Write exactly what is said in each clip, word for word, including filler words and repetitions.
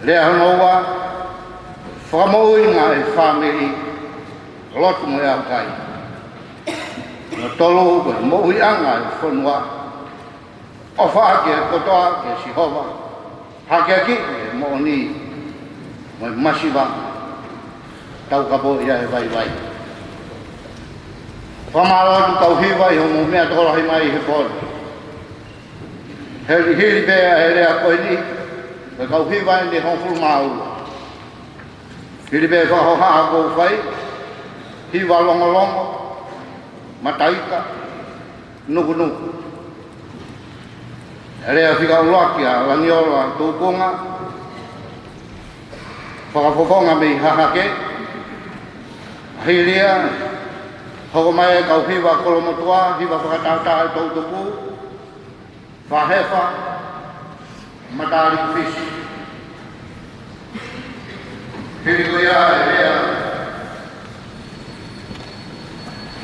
Lea hono ua, fakamoʻui ʻa e fāmili, lotu mo e ʻaukai. Hono tolu, ko e moʻuiʻanga ʻo e fonua. ʻOfa ʻaki e kotoa kia Sihova, hakeakiʻi e moʻoni mo e masiva, taukapo ia ʻe vaivai. Fakamālō atu kau hiva ʻi hoʻomou meʻa tokolahi mai he pō ni. Hili, hili pē ʻa e lea ko eni, ko e kau hiva ʻeni ʻe hongofulu mā ua. Hili pē fakahohaʻa kuo fai, hiva longolongo, mataika, nukunuku. ʻE lea fika ʻuluaki ʻa Langiola Tukunga, fakafofonga mei Hahake. Hili ia, hoko mai e kau hiva kolomotuʻa, hiva fakatātā ʻe toutuku, Fahefa, Mataliku Fisi. Hili ko ia ʻe lea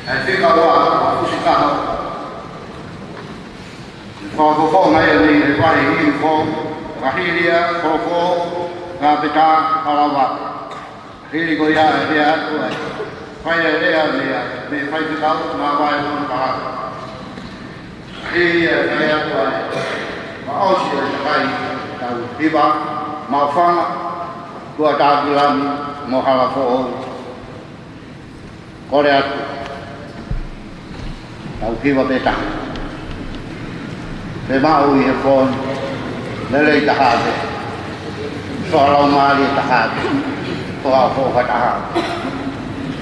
ʻa e fika ua ʻa Fusikaho. Fakafofonga ia mei he faʻahi Hili Fou, ka hili ia, Kolofou, ka peta, Kalava. Hili ko ia ʻe lea atu ai. Fai e lea mei, mei he faifekau, Ngavae Fonopala. Hili ia ʻe lea atu ai. Mā ʻosi ʻa e takai, tau hiva, Maʻufanga, Tuʻatākilani, mo Halafoʻou. Kole atu. Tau hiva pē taha. Pea maʻu ʻi he pō ni, lelei taha pē. Soa laumālie taha pē. Soa ʻofa taha pē.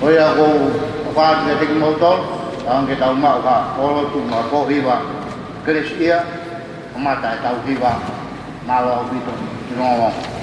Ko ia ʻoku ou ʻofa atu kiate kimoutolu, tau ʻange ke tau maʻu ha ʻōlotu mo ha kōhiva kelesiʻia, ʻo kamata ʻetau hiva. Mālō ʻaupito, ki longolongo.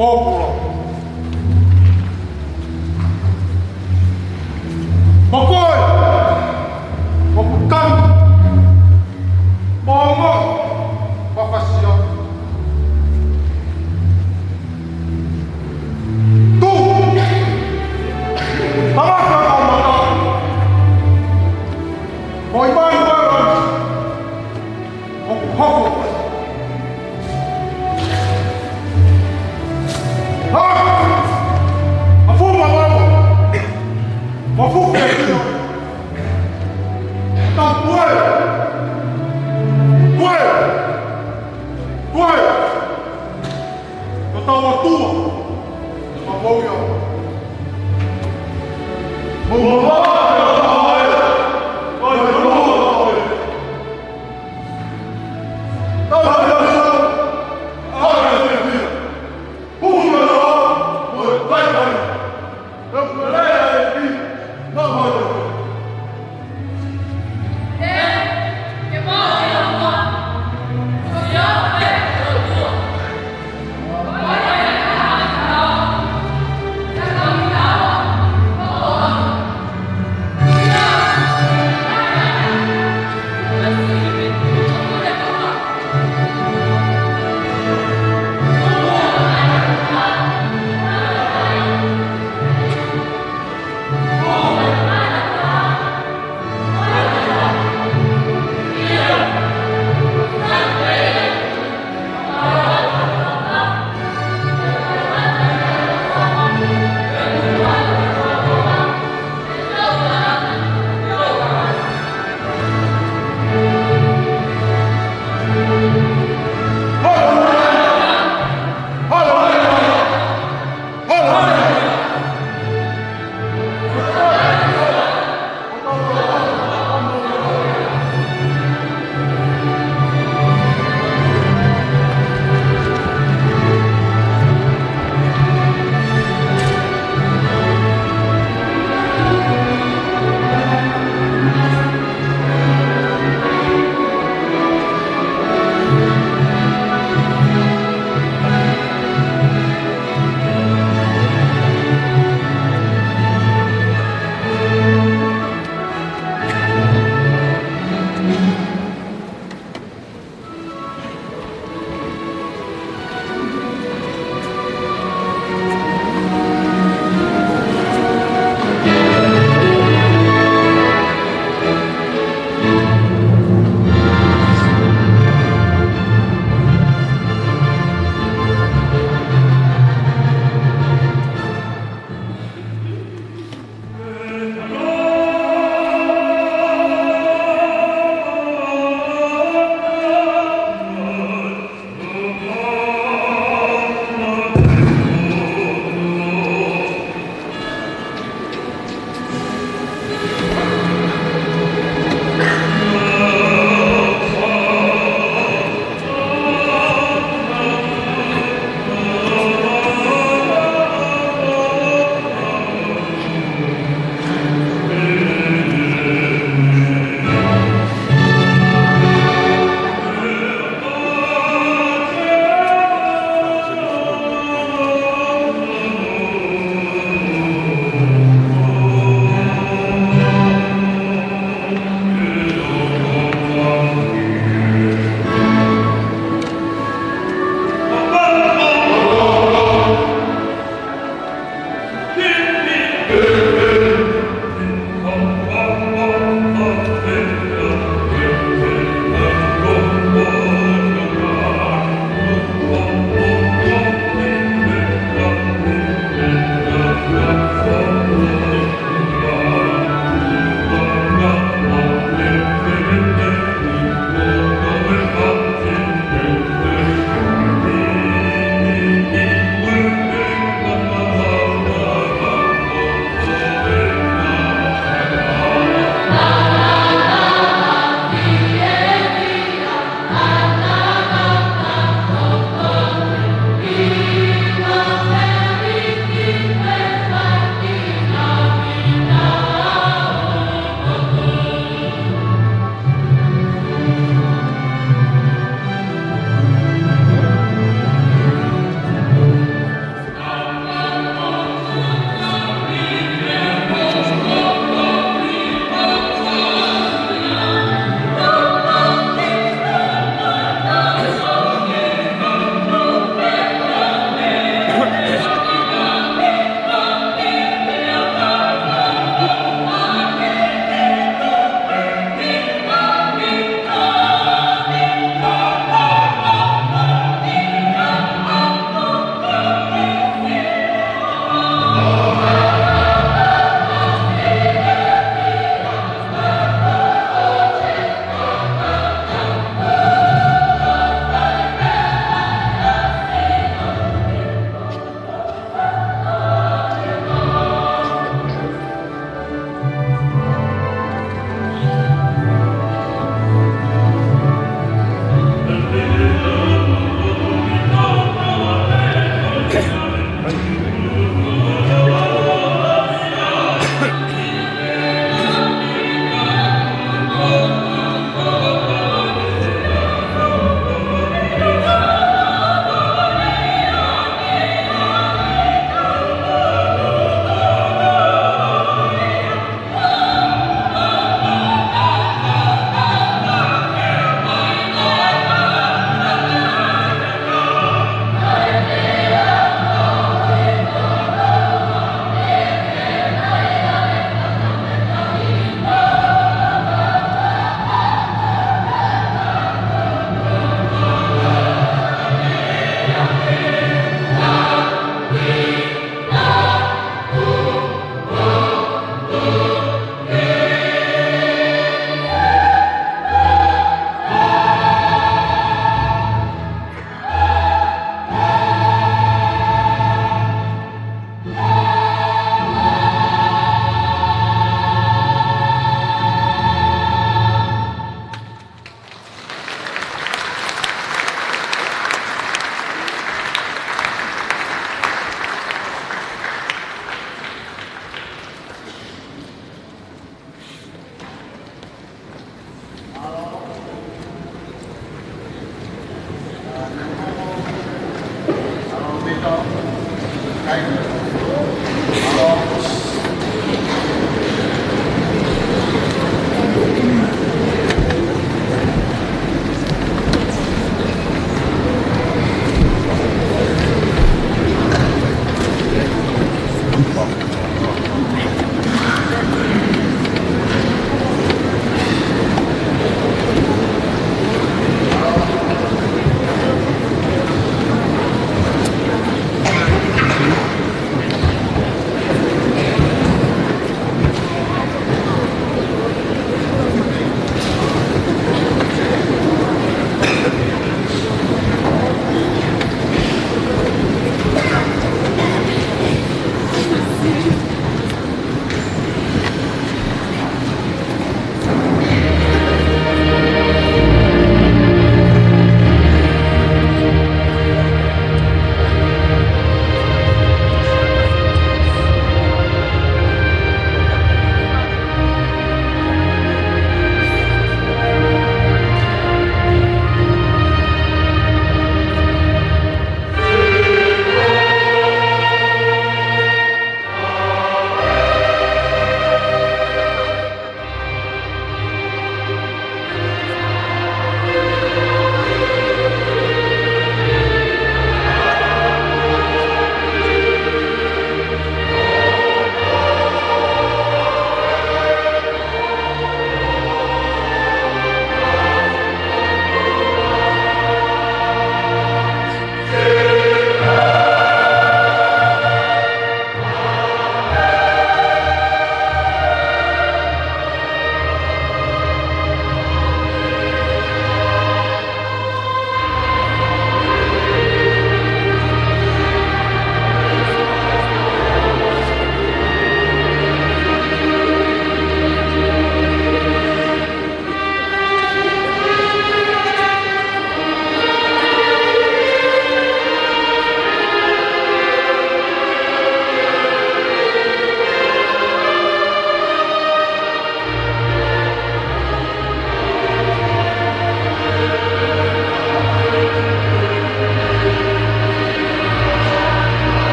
Pōpula. Mo koe, ʻoku tau, mo mo, mo fasia. Tu. Tama ka ko mata. Mo i mai mai. Hoko, hoko. Ha! Mafu ma mama. Mafu ke tino. Tau kuai. Kuai. Kuai. Ko tau atua. Mafu ia. Mama.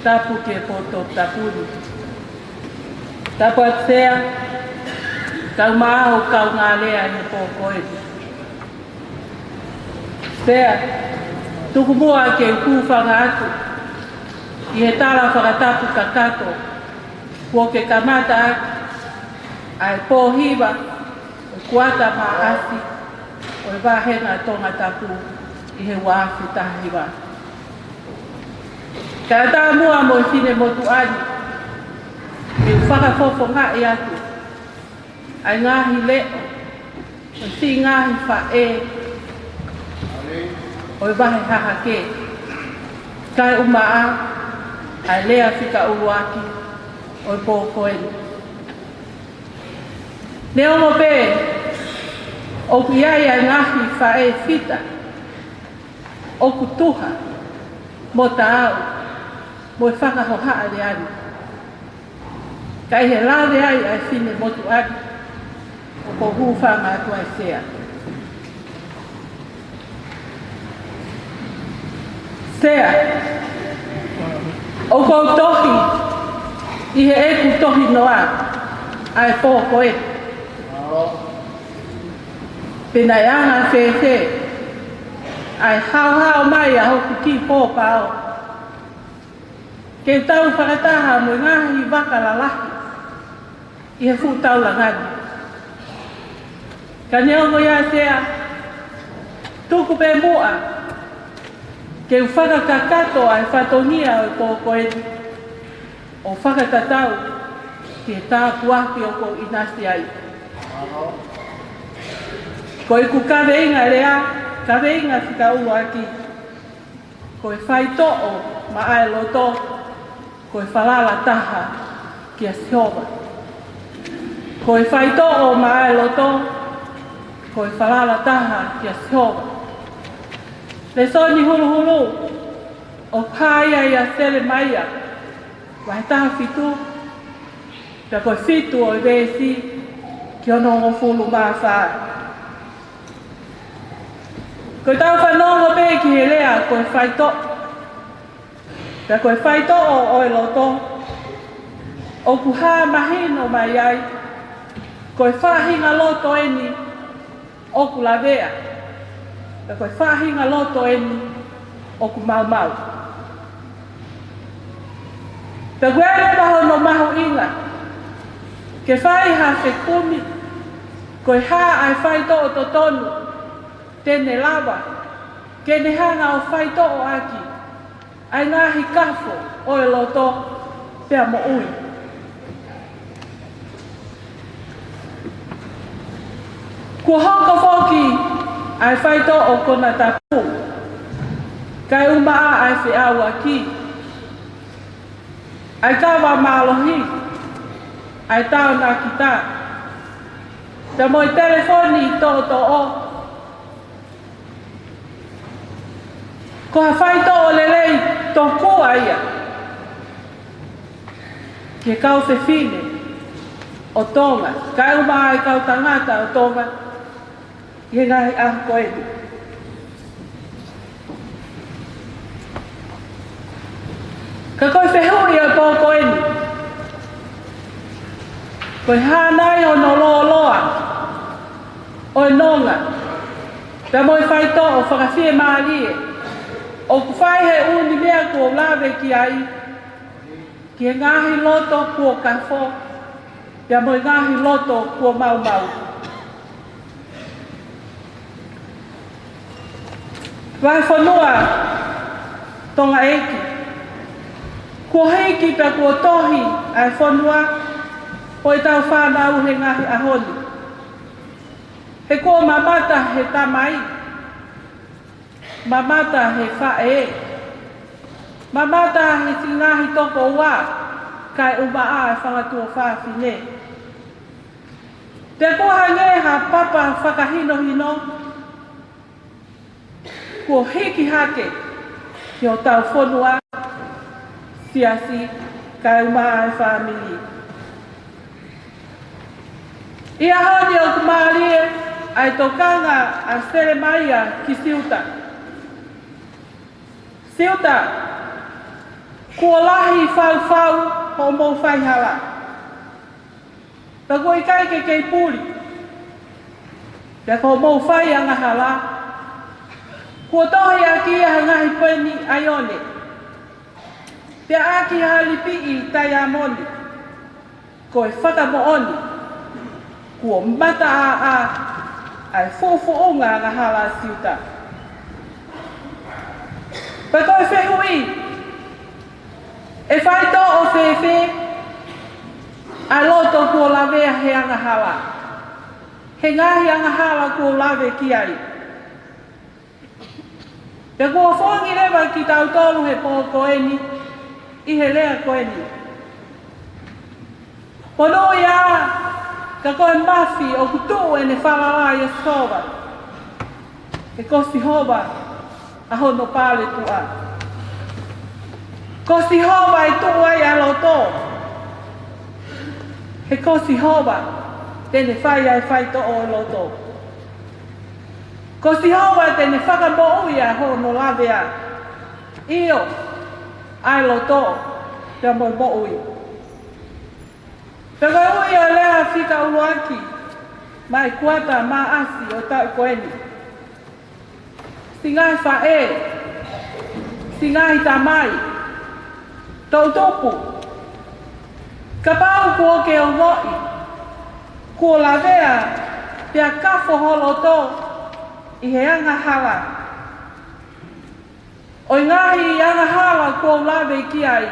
Tapu ki he poto tapu ni. Tapu atu Sea, kau maʻa hoʻo kaungā lea ʻi he pō ko eni. Sea, tuku muʻa ke u hūfanga atu ʻi he tala fakatapu kakato kuo ke kamata ʻaki ʻa e pō hiva ʻo e kuata maʻasi ʻo e vāhenga Tongatapu ʻi he ua afe taha hiva. Kae ʻatā muʻa mo e finemotuʻa ni ke u fakafofongaʻi atu ʻa e ngaahi leʻo ʻo e siʻi ngaahi faʻē ʻo e vahe hahake, kae ʻumaʻā ʻa e lea fika ʻuluaki ʻo e pō ko eni. Neongo pē ʻoku ʻi ai ʻa e ngaahi faʻē fita ʻoku tuha mo taau mo e fakahohaʻa lea ni, ka ʻi he lave ai ʻa e finemotuʻa ni, ʻoku ou hūfanga atu ai Sea. Sea, ʻoku ou tohi ʻi heʻeku tohinoa ʻa e pō ko ē. Pe naʻe anga fēfē ʻa e haohaoa mai ʻa hoku kiʻi pō pao ke u tau fakataha mo e ngaahi vaka lalahi ʻi he fuʻu taulanga ni. Ka neongo ia Sea, tuku pē muʻa ke u fakakakato ʻa e fatongia ʻo e pō ko eni ʻo fakatatau ki he tāpuaki ʻoku ou ʻinasi ai. Ko ʻeku kaveinga lea, kaveinga fika ʻuluaki: Ko e faitoʻo maʻa e loto, ko e falala taha kia Sihova. Ko e faitoʻo maʻa e loto, ko e falala taha kia Sihova. Lēsoni huluhulu ʻoku hā ia ʻia Selemaia, vahe taha fitu, pea ko e fitu ʻo e veesi ki hono hongofulu mā fā. Ko ʻetau fanongo pē ki he lea ko e faitoʻo, pea ko e faitoʻo ʻo e loto, ʻoku hā mahino mai ai ko e faʻahinga loto eni ʻoku lavea, pea ko e faʻahinga loto eni ʻoku maumau. Pea ko e ʻuhinga hono mahuʻinga ke fai ha fekumi, ko e hā ʻa e faitoʻo totonu te ne lava ke ne hanga ʻo faitoʻo ʻaki ʻa e ngaahi kafo ʻo e loto pea moʻui. Kuo hoko foki ʻa e faitoʻo konatapu, kae ʻumaʻā ʻa e feʻauaki, ʻa e kava mālohi, ʻa e taonakita, pea mo e telefoni toʻotoʻo. Ko ha faitoʻo lelei tokua ia ki he kau fefine ʻo Tonga, kae ʻumaʻā e kau tangata ʻo Tonga ʻi he ngaahi ʻaho ko eni. Ka ko e fehuʻi ʻo e pō ko eni, ko e hā nai hono lōloa ʻo e nonga pea mo e faitoʻo fakafiemālie ʻoku fai he ʻū meʻa kuo u lave ki ai, ki he ngaahi loto kuo kafo pea mo e ngaahi loto kuo maumau. Vahefonua Tongaʻeiki, kuo hiki pea kuo tohi ʻa e fonua ʻo ʻetau fānau he ngaahi ʻaho ni. He kuo mamata he tamai, mamata he faʻē, mamata he siʻi ngaahi tokoua, kae ʻumaʻā e fanga tuofāfine. Pea kuo hangē ha papa fakahinohino kuo hiki hake ki hotau fonua, siasi, kae ʻumaʻā e fāmili. ʻI he ʻaho ni ʻoku mālie ʻa e tokanga ʻa Selemaia ki Siuta. Siuta, Kuo lahi faufau hoʻomou faihala, pea kuo ʻikai ke kei puli. Pea ko hoʻomou fai angahala, kuo tohi ʻaki ia ha ngaahi peni ʻaione, pea ʻaki ha lipiʻi taiamoni. Ko e fakamoʻoni, kuo mataʻāʻā ʻa e fuʻufuʻunga angahala ʻa Siuta. Pea ko e fehuʻi, ʻe faitoʻo fēfē ʻa e loto kuo lavea he angahala, he ngaahi angahala kuo lave ki ai? Pea kuo foʻi leva kitautolu he pō ko eni ʻi he lea ko eni. Pono ia, ka ko e mafi ʻoku tuʻu ʻene falala ʻia Sihova. He ko Sihova ʻa hono paletuʻa. Ko Sihova ʻe tuʻu ai ʻa e loto. He ko Sihova te ne fai ʻa e faitoʻo ʻo e loto. Ko Sihova te ne fakamoʻui ʻa hono lavea, ʻio, ʻa e loto pea mo e moʻui. Pea ko e ui ʻa e lea fika ʻuluaki maʻa e kuata maʻasi ʻo e taʻu ko eni. Siʻi ngaahi faʻē, siʻi ngaahi tamai, toʻu tupu, kapau kuo ke ongoʻi kuo lavea pea kafo ho loto ʻi he angahala, ʻo e ngaahi angahala kuo u lave ki ai,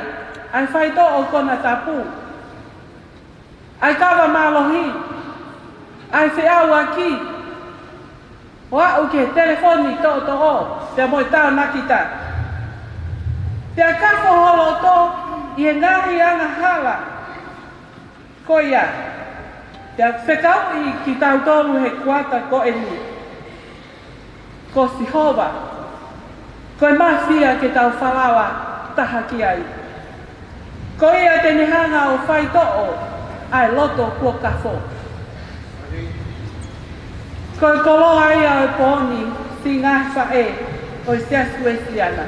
ʻa e faitoʻo konatapu, ʻa e kava mālohi, ʻa e feʻauaki, ʻo aʻu ki he telefoni toʻotoʻo pea mo e taonakita, pea kafo ho loto ʻi he ngaahi angahala. Ko ia, pea fekauʻi kitautolu he kuata ko eni. Ko Sihova, ko e mafi ia ke tau falala taha ki ai. Ko ia te ne hanga ʻo faitoʻo ʻa e loto kuo kafo. Ko e koloa ia ʻo e pō ni, siʻi ngaahi faʻē ʻo e Siasi Uēsiliana.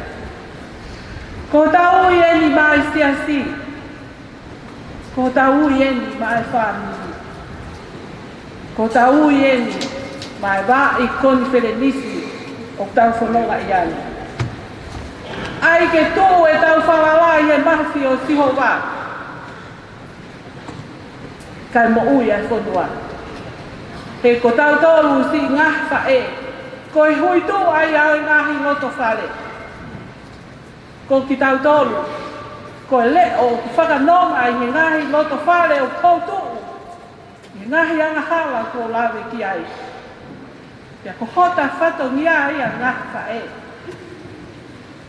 Ko hotau ui eni maʻa e siasi. Ko hotau ui eni maʻa e fāmili. Ko hotau ui eni maʻa e vaʻa konifelenisi ʻoku tau fononga ʻi ai. ʻAi ke tuʻu ʻetau falala ʻi he mafi ʻo Sihova, kae moʻui ʻa e fonua. He ko tautolu siʻi ngaahi faʻē, ko e huituʻa ia ʻo e ngaahi loto fale. Ko kitautolu, ko e leʻo ʻoku fakanonga ʻi he ngaahi loto fale ʻoku tuʻu ʻi he ngaahi angahala kuo lave ki ai. Pea ko hota fatongia ia ngaahi faʻē.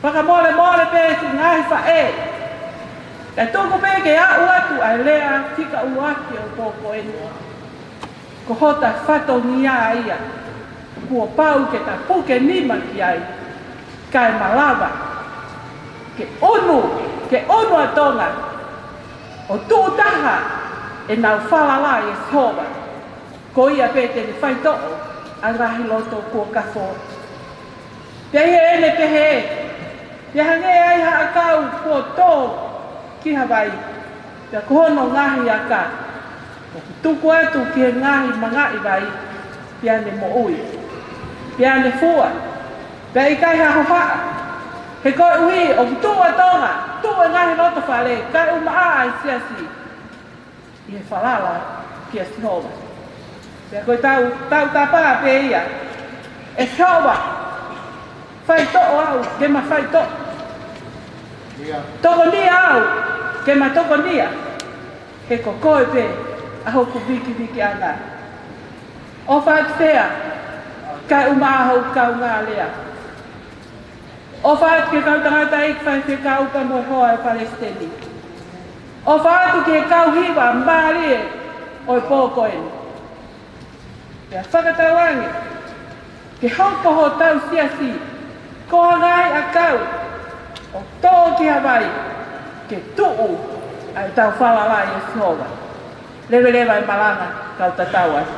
Fakamolemole pē siʻi ngaahi faʻē, kae tuku pē ke aʻu atu ʻa e lea fika ʻuluaki ʻo e pō ko eni. Ko hota fatongia ia kuo pau ke ta puke nima ki ai, kae malava ke ʻunu, ke ʻunu ʻa Tonga ʻo tuʻu taha ʻenau falala ʻia Sihova. Ko ia pē te ne faitoʻo ʻa e ngaahi loto kuo kafo. Pea ʻi heʻene pehē, pea hangē ai ha ʻakau kuo tō ki ha vai, pea ko hono ngaahi aka ʻoku tuku atu ki he ngaahi mangaʻi vai, pea ne moʻui, pea ne fua, pea ʻikai ha hohaʻa. He koeʻuhi ʻoku tuʻu ʻa Tonga, tuʻu e ngaahi loto fale, kae ʻumaʻā ʻa e siasi ʻi he falala kia Sihova. Pea ko e tau, tautapa pē ia. ʻE Sihova, faitoʻo au ke ma faitoʻo. Ia. Tokonia au ke ma tokonia. He ko koe pē ʻa hoku vikivikiʻanga. ʻOfa atu Sea, kae ʻumaʻā hoku kaungā lea. ʻOfa atu ki he kau tangataʻeiki faifekau pea mo e hoa ʻo e palesiteni. ʻOfa atu ki he kau hiva mālie ʻo e pō ko eni. Pea fakatauange ke hoko hotau siasi ko ha ngaahi ʻakau ʻoku tō ki ha vai, ke tuʻu ʻa ʻetau falala ʻia Sihova. Leveleva e malanga, kau tatau atu.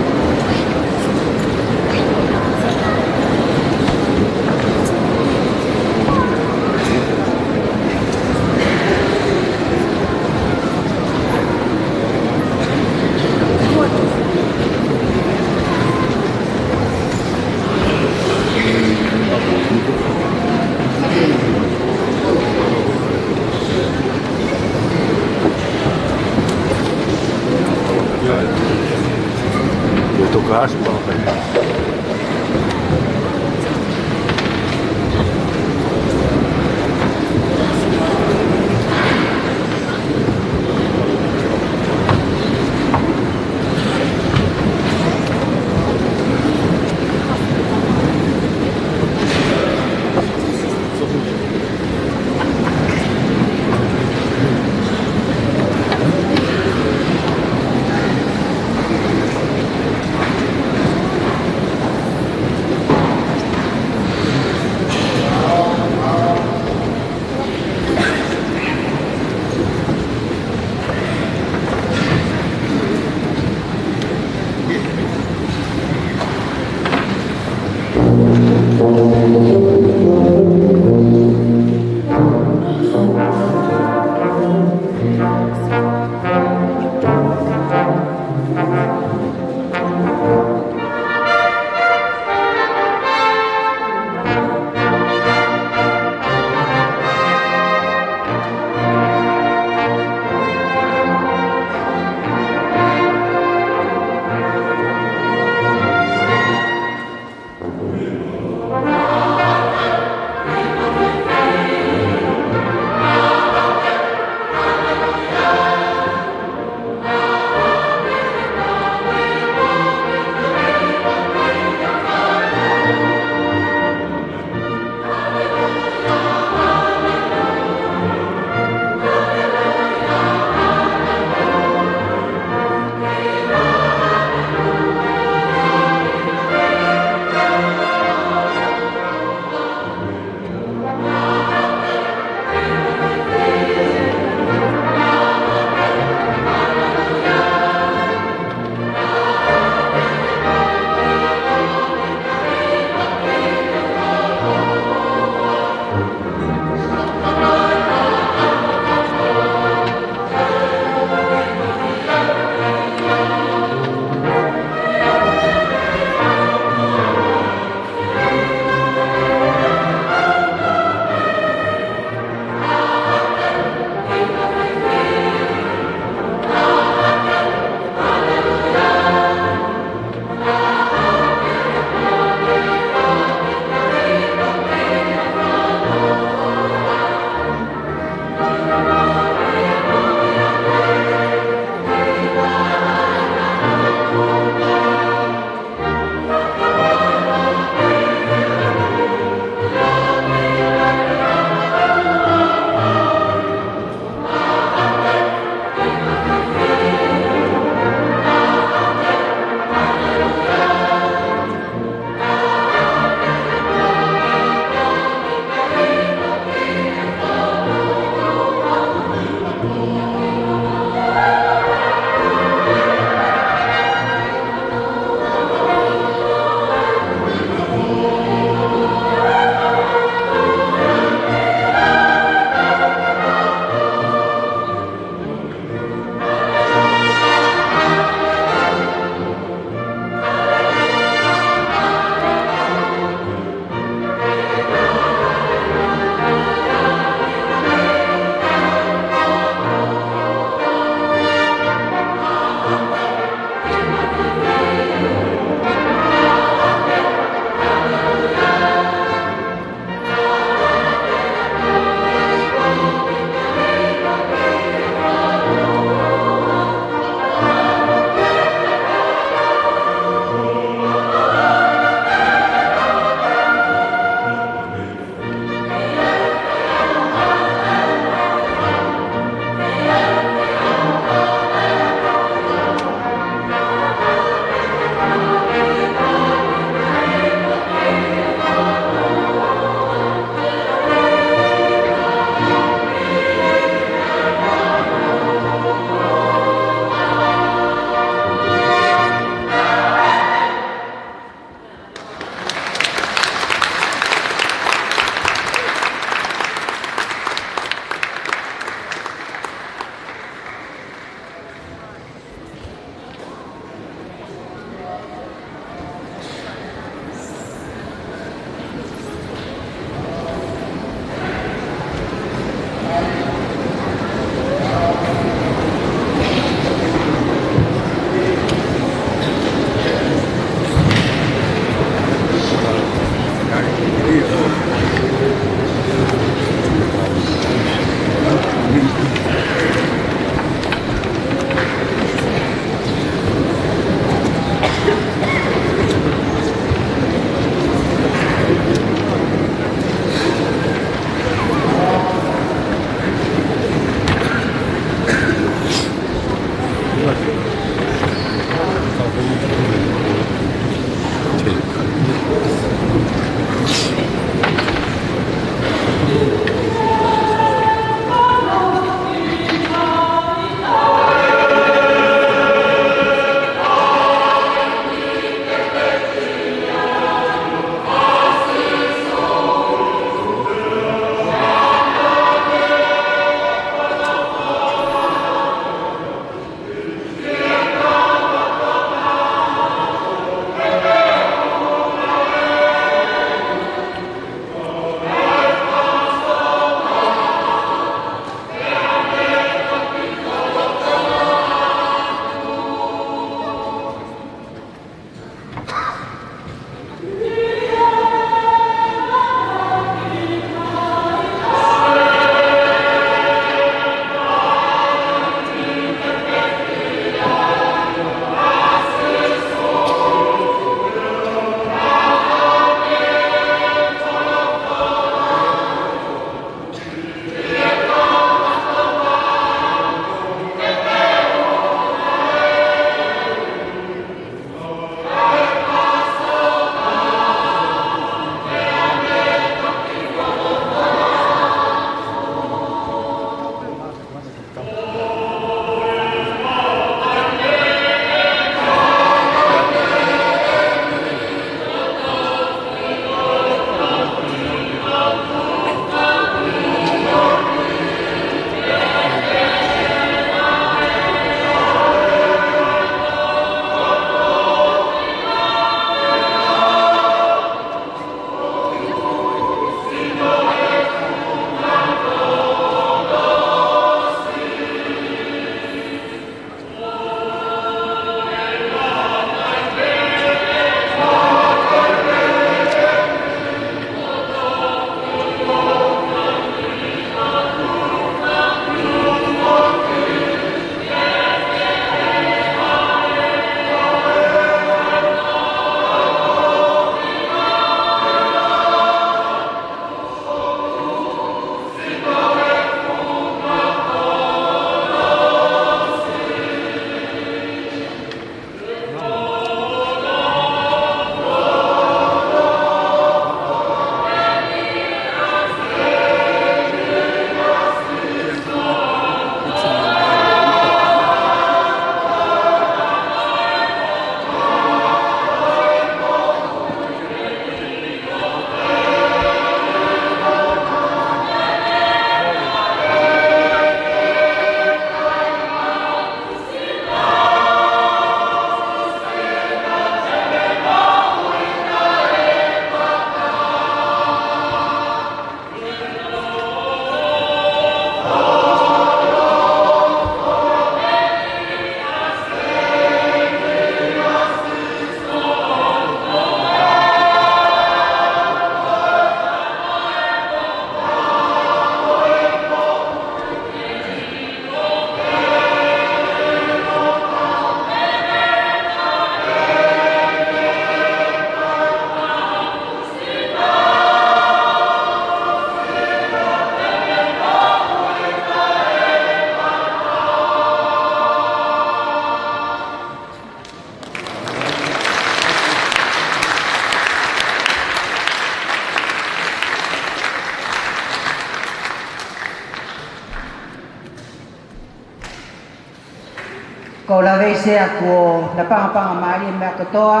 Ko e lave ʻa e Sea kuo na pangapanga mālie meʻa kotoa.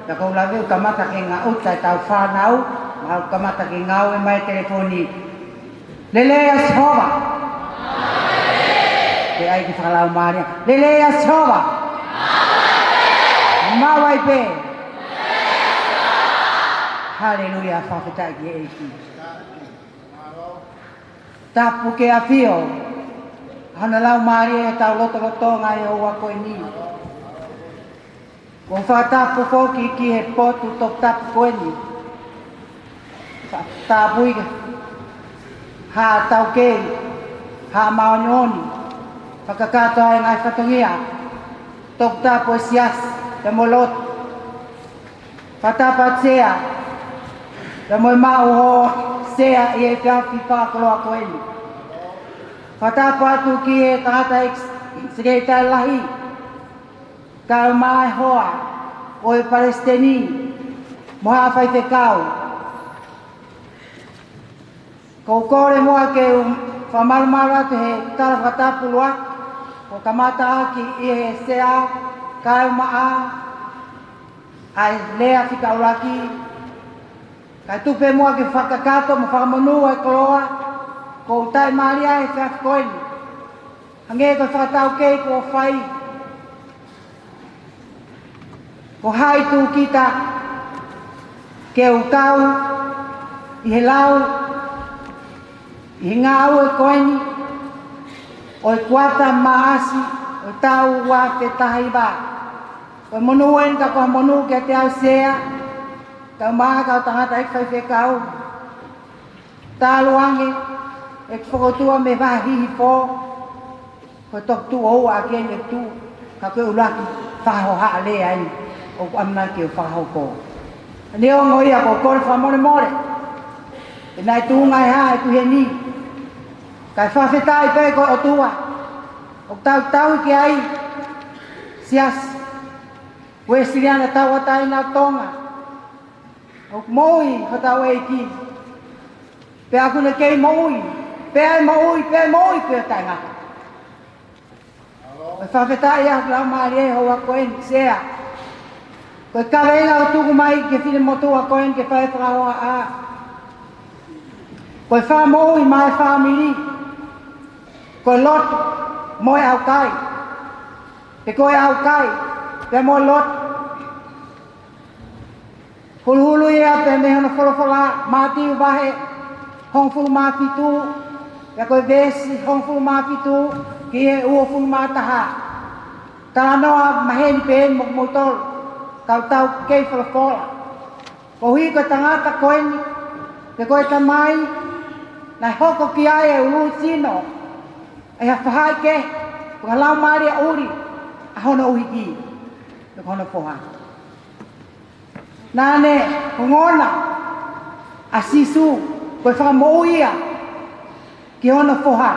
Pea ko e lave ʻoku kamata ke ngāueʻaki ʻetau fānau, mo e kamata ke ngāue mai e telefoni. Lelei ʻa Sihova. Pea ʻai ke fakalaumālie. Lelei ʻa Sihova. Maʻu ai pē. Haleluia, fakafetaʻi ki he ʻEiki. Tapu ke ʻafio ʻa hono Laumālie ʻi hotau lotolotonga ʻi he houa ko eni. ʻOku fakatapu foki ki he potu toputapu ko eni. Fakatapu ʻi Haʻa Taukei, Haʻa Māʻoniʻoni, fakakakato ʻa e ngaahi fatongia, toputapu ʻo e siasi, pea mo e lotu. Fakatapu atu Sea, pea mo e maʻu hoʻo Sea ʻi he efiafi fakakoloa ko eni. Fakatapu atu ki he tangataʻeiki Sekelitali Lahi, kae ʻumaʻā e hoa ʻo e Palesiteni mo e Haʻa Faifekau. ʻOku ou kole muʻa ke u fakamalumalu atu he tala fakatapu ʻuluaki, kuo kamata ʻaki ʻe he Sea, kae ʻumaʻā ʻa e lea fika ʻuluaki, kae tuku pē muʻa ke fakakakato mo fakamonū ʻa e koloa kuo u taʻimālie ai he efiafi ko eni. Hangē ko e fakataukei kuo fai, ko hai tūkita ke u kau ʻi he lau, ʻi he ngāue ko eni ʻo e kuata Maʻasi ʻo e taʻu ua afe taha hiva. Ko e monū eni ka ko e monū kiate au Sea, kae ʻumaʻā e kau tangataʻeiki faifekau. Talu ange ʻeku fokoutua mei he vahe Hihifo, ko e toki tuʻo ua ʻaki eni ʻeku tuʻu, ka ko e ʻuluaki fakahohaʻa lea eni ʻoku ʻamanaki ke u fakahoko. Neongo ia, ʻoku ou kole fakamolemole, he naʻe tuʻunga ʻe hā ʻeku ʻi heni. Kae fakafetaʻi pē ko e ʻOtua ʻoku tau tauhi ki ai, Siasi Uēsiliana Tauʻatāina ʻo Tonga. ʻOku moʻui hotau ʻEiki. Pea ʻoku ne kei moʻui, pea ʻe moʻui, pea ʻe moʻui pea taʻengata. ʻOku fakafetaʻi ʻa e Laumālie he houa ko eni Sea. Ko e kaveinga ʻoku tuku mai ki he finemotuʻa ko eni ke fai e fakahohaʻa, ko e fakamoʻui maʻa e fāmili, ko e lotu mo e ʻaukai, pe ko e ʻaukai pea mo e lotu. Huluhulu ia pē mei hono folofola, Mātiu vahe hongofulu mā fitu, pea ko e veesi hongofulu mā fitu ki he uofulu mā taha. Talanoa maheni pē eni mo kimoutolu kau taukei folofola. Koeʻuhi ko e tangata ko eni, pe ko e tamai, naʻe hoko ki ai e ulu sino ʻe ha faʻahikehe, ko e laumālie ʻuli ʻa hono ʻuhiki, pe ko hono foha. Naʻa ne ongona ʻa Sīsū ko e fakamoʻui ia ki hono foha.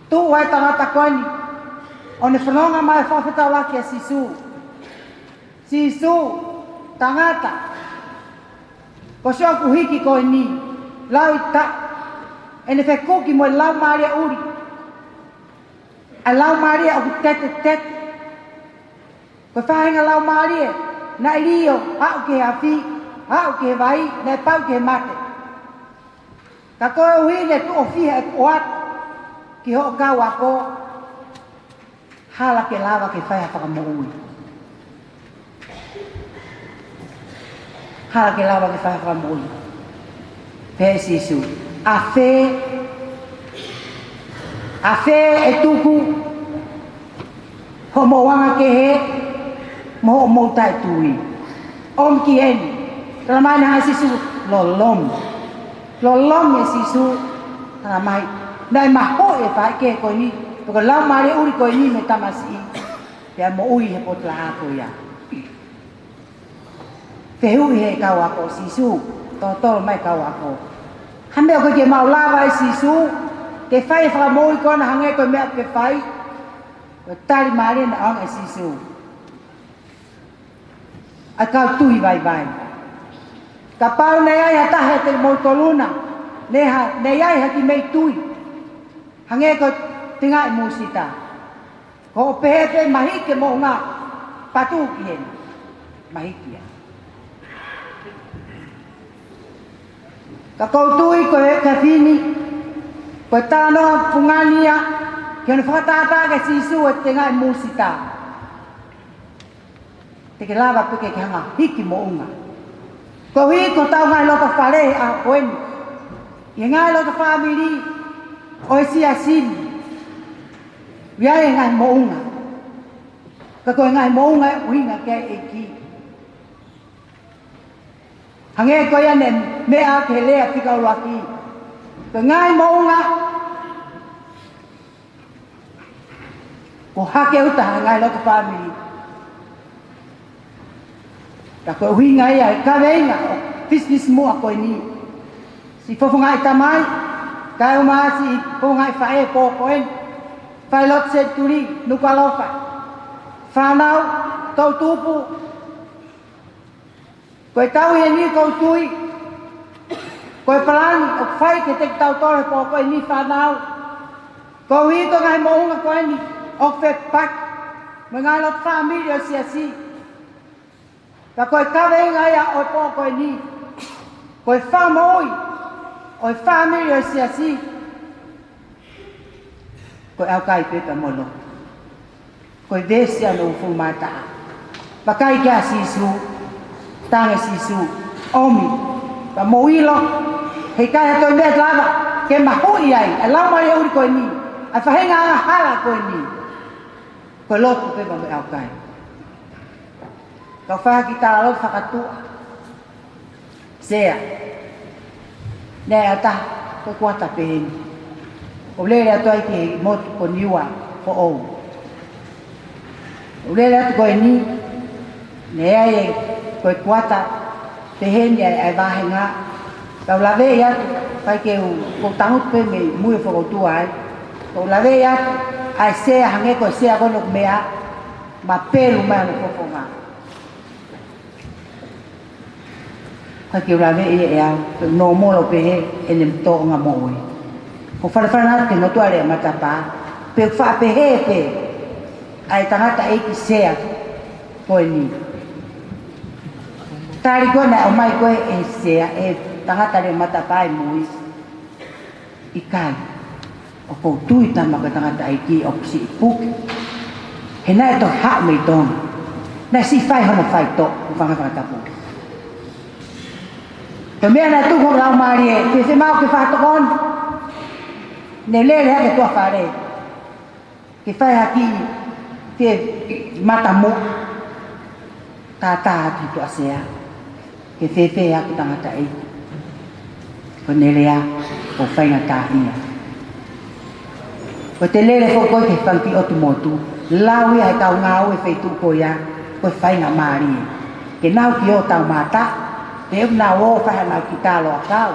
Tuʻu ai e tangata ko eni ʻo ne fononga mai ʻo fakafetaulaki kia Sīsū. Sīsū, tangata, ko siʻoku ʻuhiki ko eni, lau ʻi taʻu, ʻene fekuki mo e laumālie ʻuli. ʻA e laumālie ʻoku tetetete. Ko e faʻahinga laumālie naʻe lio, aʻu ki he afi, aʻu ki he vai, naʻe pau ke mate. Ka koeʻuhi ne tuʻo fiha ʻeku ʻoatu ki hoʻo kau ako, hala ke lava ke fai ha fakamoʻui. Hala ke lava ke fai ha fakamoʻui. Pehē ʻe Sīsū, ʻafē, ʻafē ʻe tuku hoʻomou anga kehe mo hoʻomou taʻetui? ʻOmi ki heni. Talamai naʻe hanga ʻe Sīsū ʻo lolomi. Lolomi ʻe Sīsū, talamai naʻe mahuʻi e faʻahikehe ko eni, pe ko e laumālie ʻuli ko eni mei he tamasiʻi, pea moʻui he potu laʻā ko ia. Fehuʻi ʻe he kau ako, Sīsū, totolo mai kau ako, ha meʻa ʻoku ʻikai ke mau lava ai Sīsū ke fai e fakamoʻui ko ena hangē ko e meʻa ʻoku ke fai? Ko e tali mālie naʻe ʻoange ʻe Sīsū, ʻa e kau tui vaivai, kapau naʻe ʻi ai ha taha ʻiate kimoutolu na ne ha, naʻe ʻi ai ha kiʻi meʻi tui hangē ko e tengaʻi mūsita, Hoʻo pehē pē mahiki e moʻunga, patu ki heni. Mahiki ia. Ka ʻoku ou tui ko e kafini, ko e talanoa fungani ia, ke ne fakatātā kia Sīsū e tengaʻi mūsita. Te ke lava pē ke ke hanga hiki moʻunga. Koeʻuhi ko hotau ngaahi loto fale ʻa ko eni. ʻI he ngaahi loto fāmili ʻo e siasi ni. ʻOku ʻi ai e ngaahi moʻunga. Ka ko e ngaahi moʻunga ʻoku ʻuhinga ki ai e ʻEiki. Hangē ko ia ne meʻa ki he lea fika ʻuluaki. Ko e ngaahi moʻunga, ko e hake ʻuta he ngaahi loto fāmili. Ka ko e ʻuhinga ia e kaveinga ʻo e pisinisi muʻa ko eni. Siʻi fofongaʻi tamai, kae ʻumaʻā siʻi fofongaʻi faʻē pō ko eni. Falelotu Senituli, Nukuʻalofa. Fānau, toʻutupu. Ko e tau ʻi heni ʻoku ou tui, ko e palani ʻoku fai kiate kitautolu he pō ko eni fānau. Koeʻuhi ko e ngaahi moʻunga ko eni ʻoku fepaki mo e ngaahi loto fāmili ʻo e siasi. Ka ko e kaveinga ia ʻo e pō ko eni, ko e fakamoʻui ʻo e fāmili ʻo e siasi. Ko e ʻaukai pē pea mo e lotu. Ko e veesi hono hongofulu mā taha. Vakai kia Sīsū, tangi Sīsū, ʻomi, pea mou ʻilo, heʻikai ha toe meʻa te lava ke mahuʻi ai ʻa e laumālie ʻuli ko eni, ʻa e faʻahinga angahala ko eni. Ko e lotu pē pea mo e ʻaukai. Kau fai ha kiʻi talaloto fakatuʻa. Sea. Naʻe ʻi ai ha taha, ko e kuata pehē ni. ʻO lele atu ai ki he motu ko Niua foʻou. ʻO lele atu ko eni, naʻe ʻi ai e, ko e kuata pehē ni ʻa e, ʻa e vāhenga. Kau laveʻi atu, ʻikai ke u, ʻoku ou tangutu pē mei mui ʻo fokoutua ai. Kau laveʻi atu, ʻa e sea hangē ko e sea ko eni ʻoku meʻa, mapelu mai hono fofonga. ʻIkai ke u laveʻi ʻe au, pe ʻoku nōmolo pehē ʻene tōʻonga moʻui. ʻOku ou falefale atu ki he motuʻa lea matapā, pe ʻoku faʻa pehē pē ʻa e tangataʻeiki sea ko eni. Tali ko ē naʻe ʻomai ko ē ʻe he sea, ʻe he tangata lea matapā ʻi mui. ʻIkai. ʻOku ou tui tama ko e tangataʻeiki ʻoku siʻi puke. He naʻe toki haʻu mei Tonga. Naʻe siʻi fai hono faitoʻo, hūfanga he fakatapu. Ko e meʻa naʻe tuku hono laumālie, ke se mau ke fakatokoni. Ne lele hake tuʻa fale. Ke fai ha kiʻi, ke matamuʻa. Tātā atu tuʻa sea. Ke fēfē ʻa e tangataʻeiki. Ko ʻene lea, ʻoku faingataʻaʻia. Ko ʻete lele foki ko ē ki he fanga kiʻi ʻotu motu. Lau ia he kau ngāue feituʻu ko ia, ko e faingamālie. Ke nau kiʻi ō tau mata, pe ʻoku nau ō fai hanau kiʻi talo ʻakau.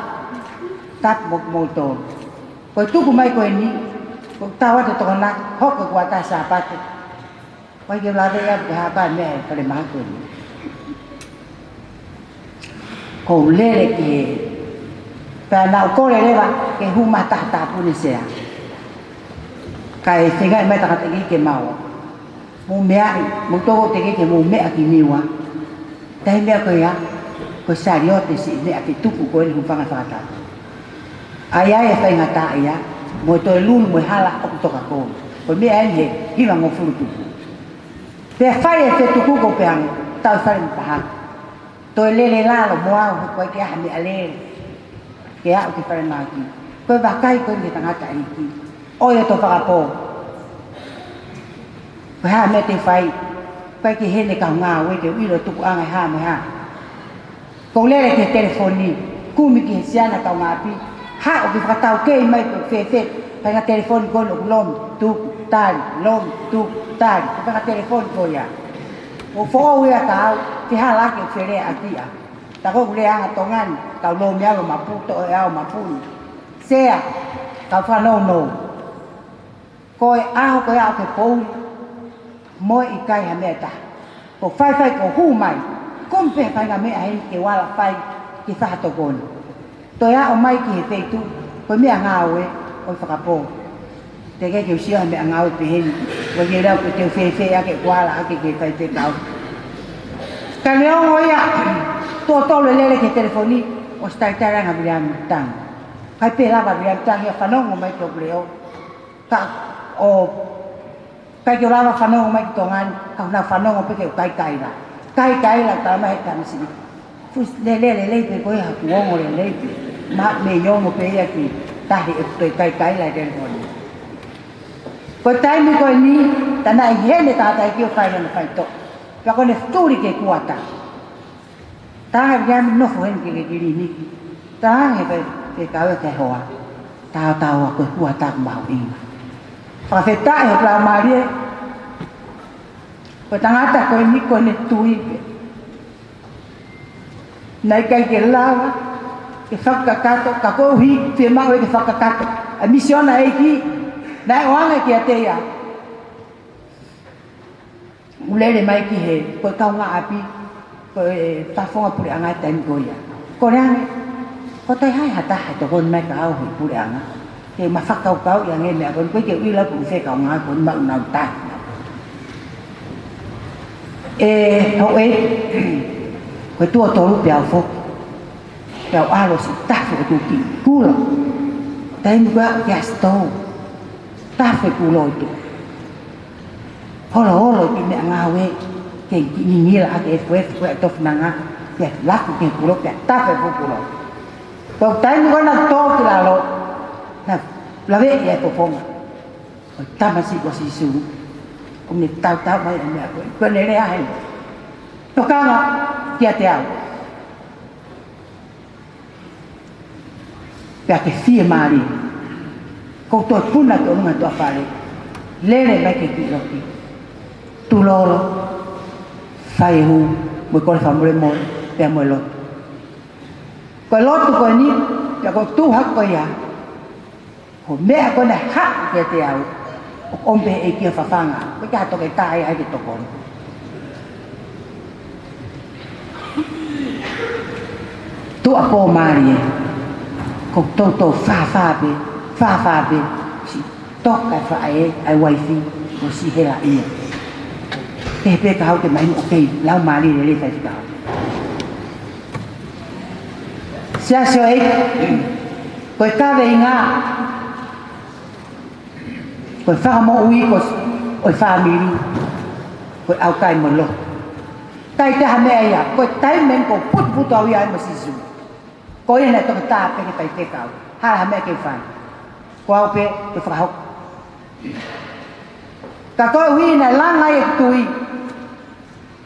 Tapu mo kimoutolu. Ko e tuku mai ko eni, ko e tau atu tokona, hoko kuata Sāpate. ʻIkai ke u laveʻi atu ki ha hapa meʻa he falemahaki ko eni. Ko u lele ki he, pea naʻa ku kole leva ke hū mai ha taha tāpuni sea. Kae feingaʻi mai tangataʻeiki ke mau. Mou meaʻi, mou toko teke ke mou meʻa ki Niua. Taimi ko ia, ko e saliote siʻi meʻa ke tuku ko eni hūfanga he fakatapu. ʻA ia ʻe faingataʻaʻia, mo e toe lulu mo e hala ʻoku toka ko. Ko e meʻa eni he hivangofulu tupu. Pea fai e fetuku ko pē ange, tau fale mo pahā. Toe lele lalo mo au, he ʻoku ʻikai ke ʻi ai ha meʻalele. Ke aʻu ki he falemahaki. Ko e vakai ko eni ki he tangataʻeiki. ʻOi ʻo tō fakapō. Ko e hā e meʻa te u fai. ʻIkai ke ʻi heni e kau ngāue ke u ʻilo e tupuʻanga ʻe hā mo e hā. Ko u lele ki he telefoni. Kumi ki he siana kaungāʻapi. Haʻu ke fakataukei mai pe ʻoku fēfē. Faʻahinga telefoni ko eni ʻoku lomi, tuku, tali, lomi, tuku, tali. Ko e faʻahinga telefoni ko ia. ʻOku foʻou ia kia au, ke hala ke felea ʻaki ia. Tā ko ʻeku leanga Tonga ni, kau lomi au ʻo mapu, toʻo ʻe au mapu ni. Sea, kau fanongo. Ko e ʻaho ko ia ʻoku ke pouli, mo e ʻikai ha meʻa ʻe taha. Ko e faifai ko e hū mai, kumi pē faʻahinga meʻa heni ke u ala fai ke fakatokoni. Toe aʻu mai ki he feituʻu, ko e meʻangāue ʻo e fakapō. Teʻeki ke u sio ha meʻangāue pehē ni. Ko ia lau ko e teu fēfē ake kuala ake ke fai te kau. Ka neongo ia, tuʻo tolu e lele ki he telefoni, ʻosi talitali ange ʻa Viliami Tang. ʻIkai pē lava Viliami Tang ia fanongo mai ki hoku leʻo. Ka ʻoku ʻikai ke u lava fanongo mai ki Tonga ni, ka u nau fanongo pē ke u kaikaila. Kaikaila ʻo tala mai he tamasiʻi. Fusi lelei, lelei pē ko e haku ongo lelei pē. Ma me ongo pē ia ki tahi ʻe toe kaikaila e telefoni. Ko e taimi ko eni, tā naʻe ʻi heni e tangataʻeiki ʻo fai hono faitoʻo. Pea ko ʻene tuli ki he kuata. Tala ange ia mei nofo heni ki he kiliniki. Tala ange pē, pē kau e ke hoa. Tautaua ko e kuata ʻoku mahuʻinga. Fakafetaʻi ho lau mālie. Ko e tangata ko eni ko ʻene tui pē. Naʻe ʻikai ke lava ke fakakakato, ka koeʻuhi fiemaʻu ke fakakakato ʻa e misiona ʻa e ʻEiki, naʻe ʻoange kiate ia. ʻO lele mai ki he, ko e kaungāʻapi, ko e fafonga puleʻanga he taimi ko ia. Ko e lea ange, ko e toe ʻi ai ha taha ʻe tokoni mai kia au he puleʻanga. Ke ma fakakaukauʻi ange e meʻa ko eni, ko e ke ui lau pu fē kaungā ko eni maʻu nau tahi. ʻE, houʻeiki, ko e tuʻo tolu pē au foki. Pea u ʻalu ʻo siʻi tafe ʻeku kiʻi kulo. Taimi ko ia ʻoku ke ʻasi tou. Tafe kulo ʻi tuʻa. Holo holo ki meʻangāue. Ke kiʻi ngingila ʻaki e fuefu ko e tofinanga. Pea laku ki he kulo, pea tafe fuʻu kulo. Ko e taimi ko ē naʻa ku tō ki lalo, naʻa ku laveʻi e fofonga ʻo e tamasiʻi ko Sīsū, ʻo ne tautau mai e meʻa ko ē. Ko ʻene lea heni. Tokanga kiate au. Pea ke fiemālie. Ko e toe puna ki ʻolunga tuʻa fale. Lele mai ki he kiʻi loki. Tulolo. Fai e hū. Mo e kole fakamolemole. Pea mo e lotu. Ko e lotu ko eni, pea ko e tuʻu hake ko ia. Ko e meʻa ko ē naʻe haʻu kiate au, ʻoku ʻomi pē ʻe he ʻEiki ʻo fafanga, ʻikai ke ha toketā ia ke tokoni. Tuʻuapō mālie, ko e toutou fāfā pē, fāfā pē, siʻi toka e faʻē, ʻa e uaifi, ʻo siʻi hela ia. Pehē pē ka haʻu ke mahino ʻoku kei lau mālie lelei faifekau. Siasi ʻo e ʻEiki, ko e kaveinga, ko e fakamoʻui ko ē ʻo e fāmili, ko e ʻaukai mo e lotu. ʻIkai ke ʻi ai ha meʻa ia, ko e taimi eni ʻoku ou putuputu au ia ai mo Sīsū. Ko ia naʻe toki tā pē ke faifekau, hala ha meʻa ke fai. Ko au pē, ke fakahoko. Ka koeʻuhi naʻe langa ai e tui.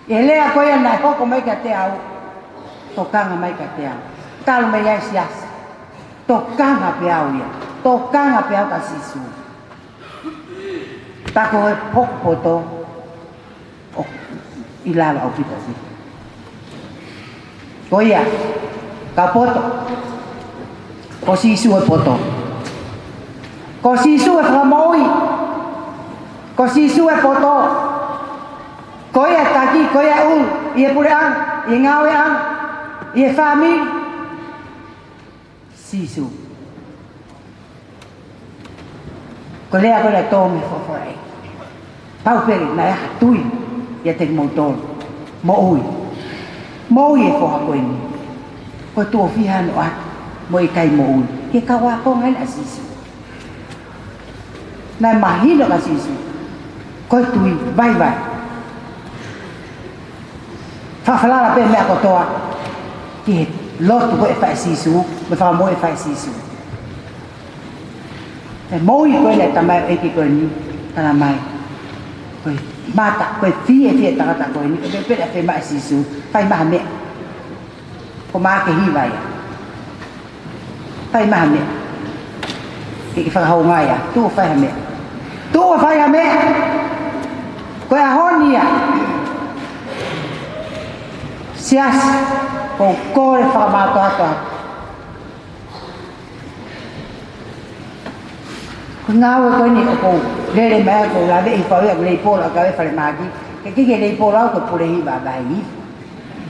ʻI he lea ko ia naʻe hoko mai kiate au. Tokanga mai kiate au. Talu mei ai e siasi. Tokanga pē au ia. Tokanga pē au kia Sīsū. Ka ko e pokopoto ʻoku ʻi lalo ʻaupito ʻaupito. Ko ia, ka poto. Ko Sīsū e poto. Ko Sīsū e fakamoʻui. Ko Sīsū e poto. Ko ia e taki, ko ia e ʻulu, ʻi he puleʻanga, ʻi he ngāueʻanga, ʻi he fāmili. Sīsū. Ko e lea ko ē naʻe tō mei he folofola ē. Pau pē naʻe ʻi ai ha tui ʻiate kimoutolu. Moʻui. Moʻui e foha ko eni. Ko e tuʻo fiha hono ʻoatu mo e ʻikai moʻui. Ke kau ākonga eni ʻa Sīsū. Naʻe mahino kia Sīsū. Ko e tui, vaivai. Fakafalala pē meʻa kotoa ki he lotu ko ē ʻe fai ʻe Sīsū, mo e fakamoʻui ʻe fai ʻe Sīsū. ʻE moʻui ko ē ʻa e tamaioʻeiki ko eni, tala mai. Ko e mata, ko e fiefia e tangata ko eni, ʻoku pehē pē ʻe fai mai ʻe Sīsū, fai mai ha meʻa. Ko Maʻake hiva ia. Fai mai ha meʻa. Ke ke fakahoungaʻi ia. Tuʻu ʻo fai ha meʻa. Tuʻu ʻo fai ha meʻa. Ko e ʻaho ni ia. Siasi, ʻoku ou kole fakamātoato atu. Ko e ngāue ko eni ʻoku ou lele mai ʻoku ou laveʻi fau ia ʻoku leipolo ʻa e kau e falemahaki. Ke kiki leipolo au ko e pule hiva vahi.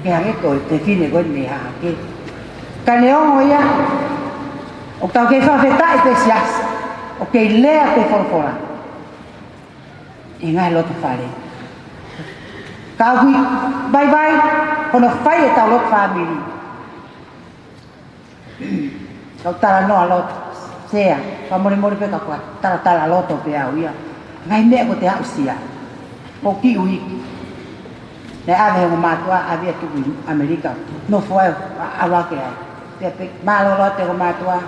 Ke hangē ko e fefine ko eni mei Hahake. Ka neongo ia, ʻoku tau kei fakafetaʻi pē siasi, ʻoku kei lea pē folofola. ʻI he ngaahi loto fale. Ka ʻoku ʻi vaivai hono fai ʻetau lotu fāmili. Kau talanoa lotu, Sea, fakamolemole pē ka ʻoku ou talatala loto pē au ia. Ngaahi meʻa ʻoku te aʻusia. Ko ki ui. Naʻe ʻave he ongo mātuʻa, ʻave ia tuku ʻi ʻAmelika. Nofo ai, ʻalu hake ai. Pea pehē, mālōlō atu e ongo mātuʻa.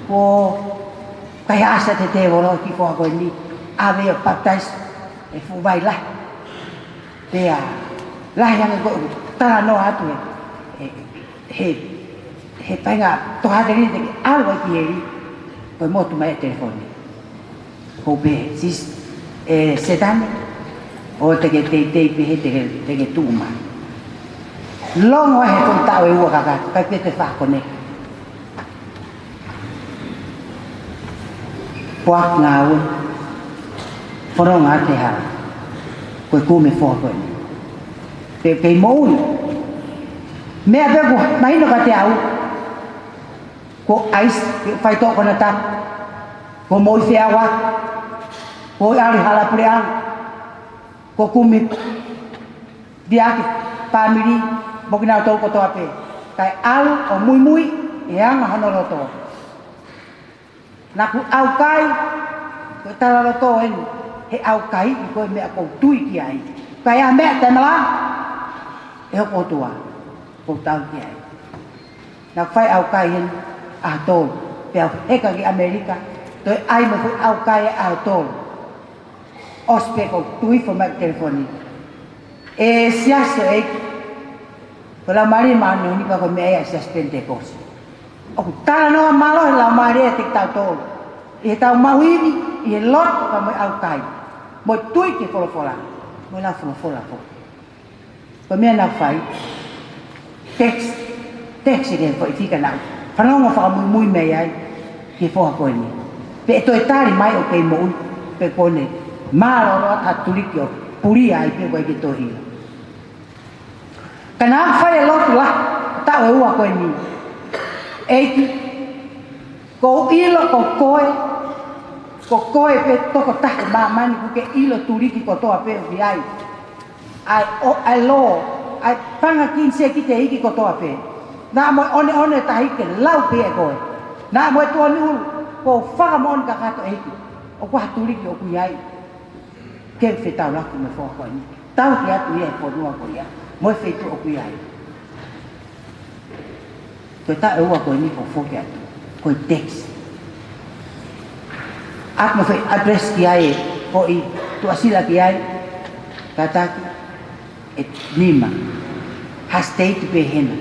Ko kai asa te te volo ki ko ko ni. ʻAve ia baptize e fuʻu vai lahi. Pea lahi ange ko e talanoa atu he, he, he, he painga toha te ni te ke ʻalu ai ki heli. Ko e motu mai e telefoni. Ko pē, sis, e, Setane, ʻo te ke teitei pē he te ke, te ke tuʻu mai. Longo he ko taʻu ʻe ua kakato, kai pē te fā kone. Poaki ngāue, fononga te hala, ko e kumi foha ko eni. Pe, pe moʻui. Meʻa pē ʻoku mahino kiate au, ko ʻaisi, ke fai tō kona tapu, ko moʻui feʻauaki, ko ʻalu hala puleʻanga, ko kumi liʻaki fāmili, mo kinautolu kotoa pē. Kae ʻalu ʻo muimui, ʻi he anga hono loto. Naʻa ku ʻaukai, ko e talaloto eni, he ʻaukai, ko e meʻa ʻoku ou tui ki ai. Kae ʻa meʻa te mala, ʻe hoku ʻOtua, ʻoku ou tui ki ai. Naʻa ku fai ʻaukai heni, ʻaho tolu. Pea u heka ki ʻAmelika, toe ʻai mo e foʻi ʻaukai ʻaho tolu. ʻOsi pē ko e tui fo mai telefoni. E siasi ʻEiki. Ko e Laumālie Māʻoniʻoni ka ko e meʻa ia e siasi Penitekosi. ʻOku talanoa mālohi e Laumālie ʻiate kitautolu. ʻI heʻetau maʻu ivi, ʻi he lotu ka mo e ʻaukai. Mo e tui ki he folofola. Mo e lau folofola foki. Ko e meʻa naʻa ku fai, text, text ke foʻi fika naʻa ku fanongo fakamuimui mei ai, ki he foha ko eni. Pea toe tali mai ʻoku kei moʻui, pea ko ʻene mālōlō atu ha tuliki ʻo pulia ai pea ʻoku ʻikai ke toe ʻilo. Ka naʻa ku fai e lotu lahi, taʻu ʻe ua ko eni. ʻEiki, ʻoku ou ʻilo ko koe, ko koe pē tokotaha ʻi māmani ʻoku ke ʻilo tuliki kotoa pē ʻoku ʻi ai. ʻAi ʻo, ʻai lō, ʻai panga kin se ki te hiki kotoa pē. Naʻa mo e ʻoneʻone tahi ke lau pē ʻe koe. Naʻa mo e tuʻoni ʻulu, ʻoku ou fakamoʻoni kakato ʻEiki. ʻOku ʻi ai ha tuliki ʻoku ʻi ai. Ke fetaulaki mo e foha ko eni. Tauhi atu ia he fonua ko ia. Mo e feituʻu ʻoku ʻi ai. Ko e taʻu ʻe ua ko eni ʻoku foki atu. Ko e text. ʻAku mo e foʻi address ki ai, foʻi tuʻasila ki ai. Kātaki, ʻe nima. Ha state pē hena.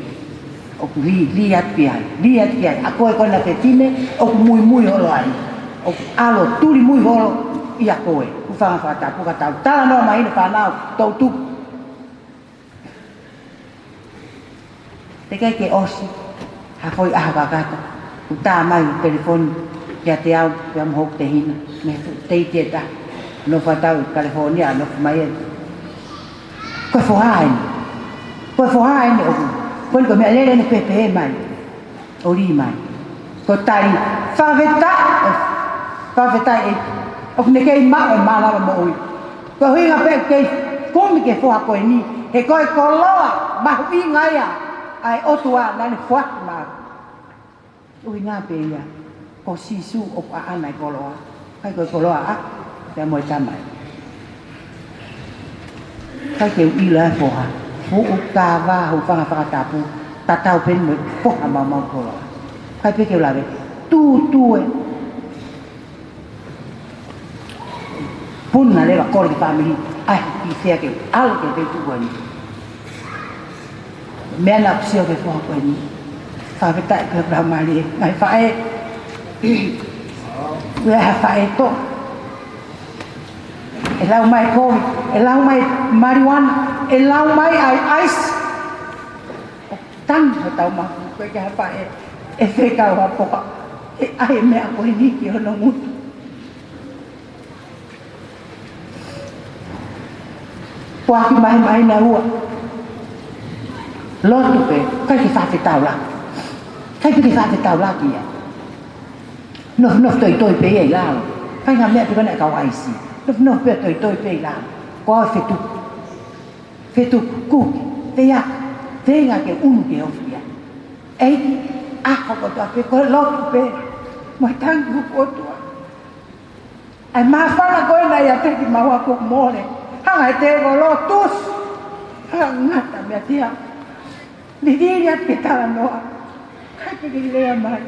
ʻOku lī, lī atu ki ai, lī atu ki ai. ʻA koe ko ena fefine, ʻoku muimui holo ai. ʻOku ʻalu ʻo tuli mui holo ia koe. Hūfanga he fakatapu ka tau talanoa mai ʻi he fānau, tau tuku. Teʻeki ke ʻosi, ha foʻi ʻaho kakato. ʻOku tā mai telefoni kiate au, pea mo hoku tehina. Mei he teiti ʻe taha. Nofo atu au ʻi California, nofo mai ē. Ko e foha eni. Ko e foha eni ʻoku. Ko eni ko e meʻalele eni pehē mai. ʻO lī mai. Ko e tali. Fakafetaʻi. Fakafetaʻi ē. ʻOku ne kei maʻu e mānava moʻui. Ko e ʻuhinga pē kei kumi ki he foha ko eni. He ko e koloa. Mahuʻinga ia. ʻA e ʻOtua naʻa ne foaki maʻaku. ʻUhinga pē ia, ko Sīsū ʻoku ʻaʻana e koloa, ʻikai ko e koloa ʻaʻaku, pea mo e Tamai. ʻIkai ke u ʻilo e foha, fuʻu kava, hūfanga he fakatapu, tatau pē mo e foha maumau koloa. ʻIkai pē ke u lave, tūtū e. Puna leva kole ki he fāmili, ʻai ki fē ke ʻalu ki he feituʻu ko eni. Meʻa naʻa ku sio ki he foha ko eni. Fakafetaʻi ki he Laumālie, ngaahi faʻē. Ko e hā e faʻē tō. ʻE lau mai kovi, ʻe lau mai marijuana, ʻe lau mai ʻai ice. ʻO tangi hotau mafu, ko e hā e faʻē. ʻE fekau ha poka, ʻe ʻai e meʻa ko eni ki hono ngutu. Poaki mai mai na ua. Lotu pē, ʻikai ke fakafetaulaki. ʻIkai pē ke fakafetaulaki ia. Nofo, nofo toitoi pē ia ʻi lalo. Fai ngaahi meʻa pē ko ena ʻe kau aisi. Nofo, nofo pē toitoi pē ʻi lalo. Ko au fetuku. Fetuku, kuki, feiaka, feinga ke ʻunu ke ofi ia. ʻEiki, ʻaho kotoa pē ko e lotu pē. Mo e tangi ki he ʻOtua. ʻAi māfana ko ē naʻe ʻiate kimaua kuo mole. Hanga ʻe he tēvolo ʻo tusi. Hanga ngata meiate au. Liliu atu ke talanoa. ʻIkai ke ke lea mai.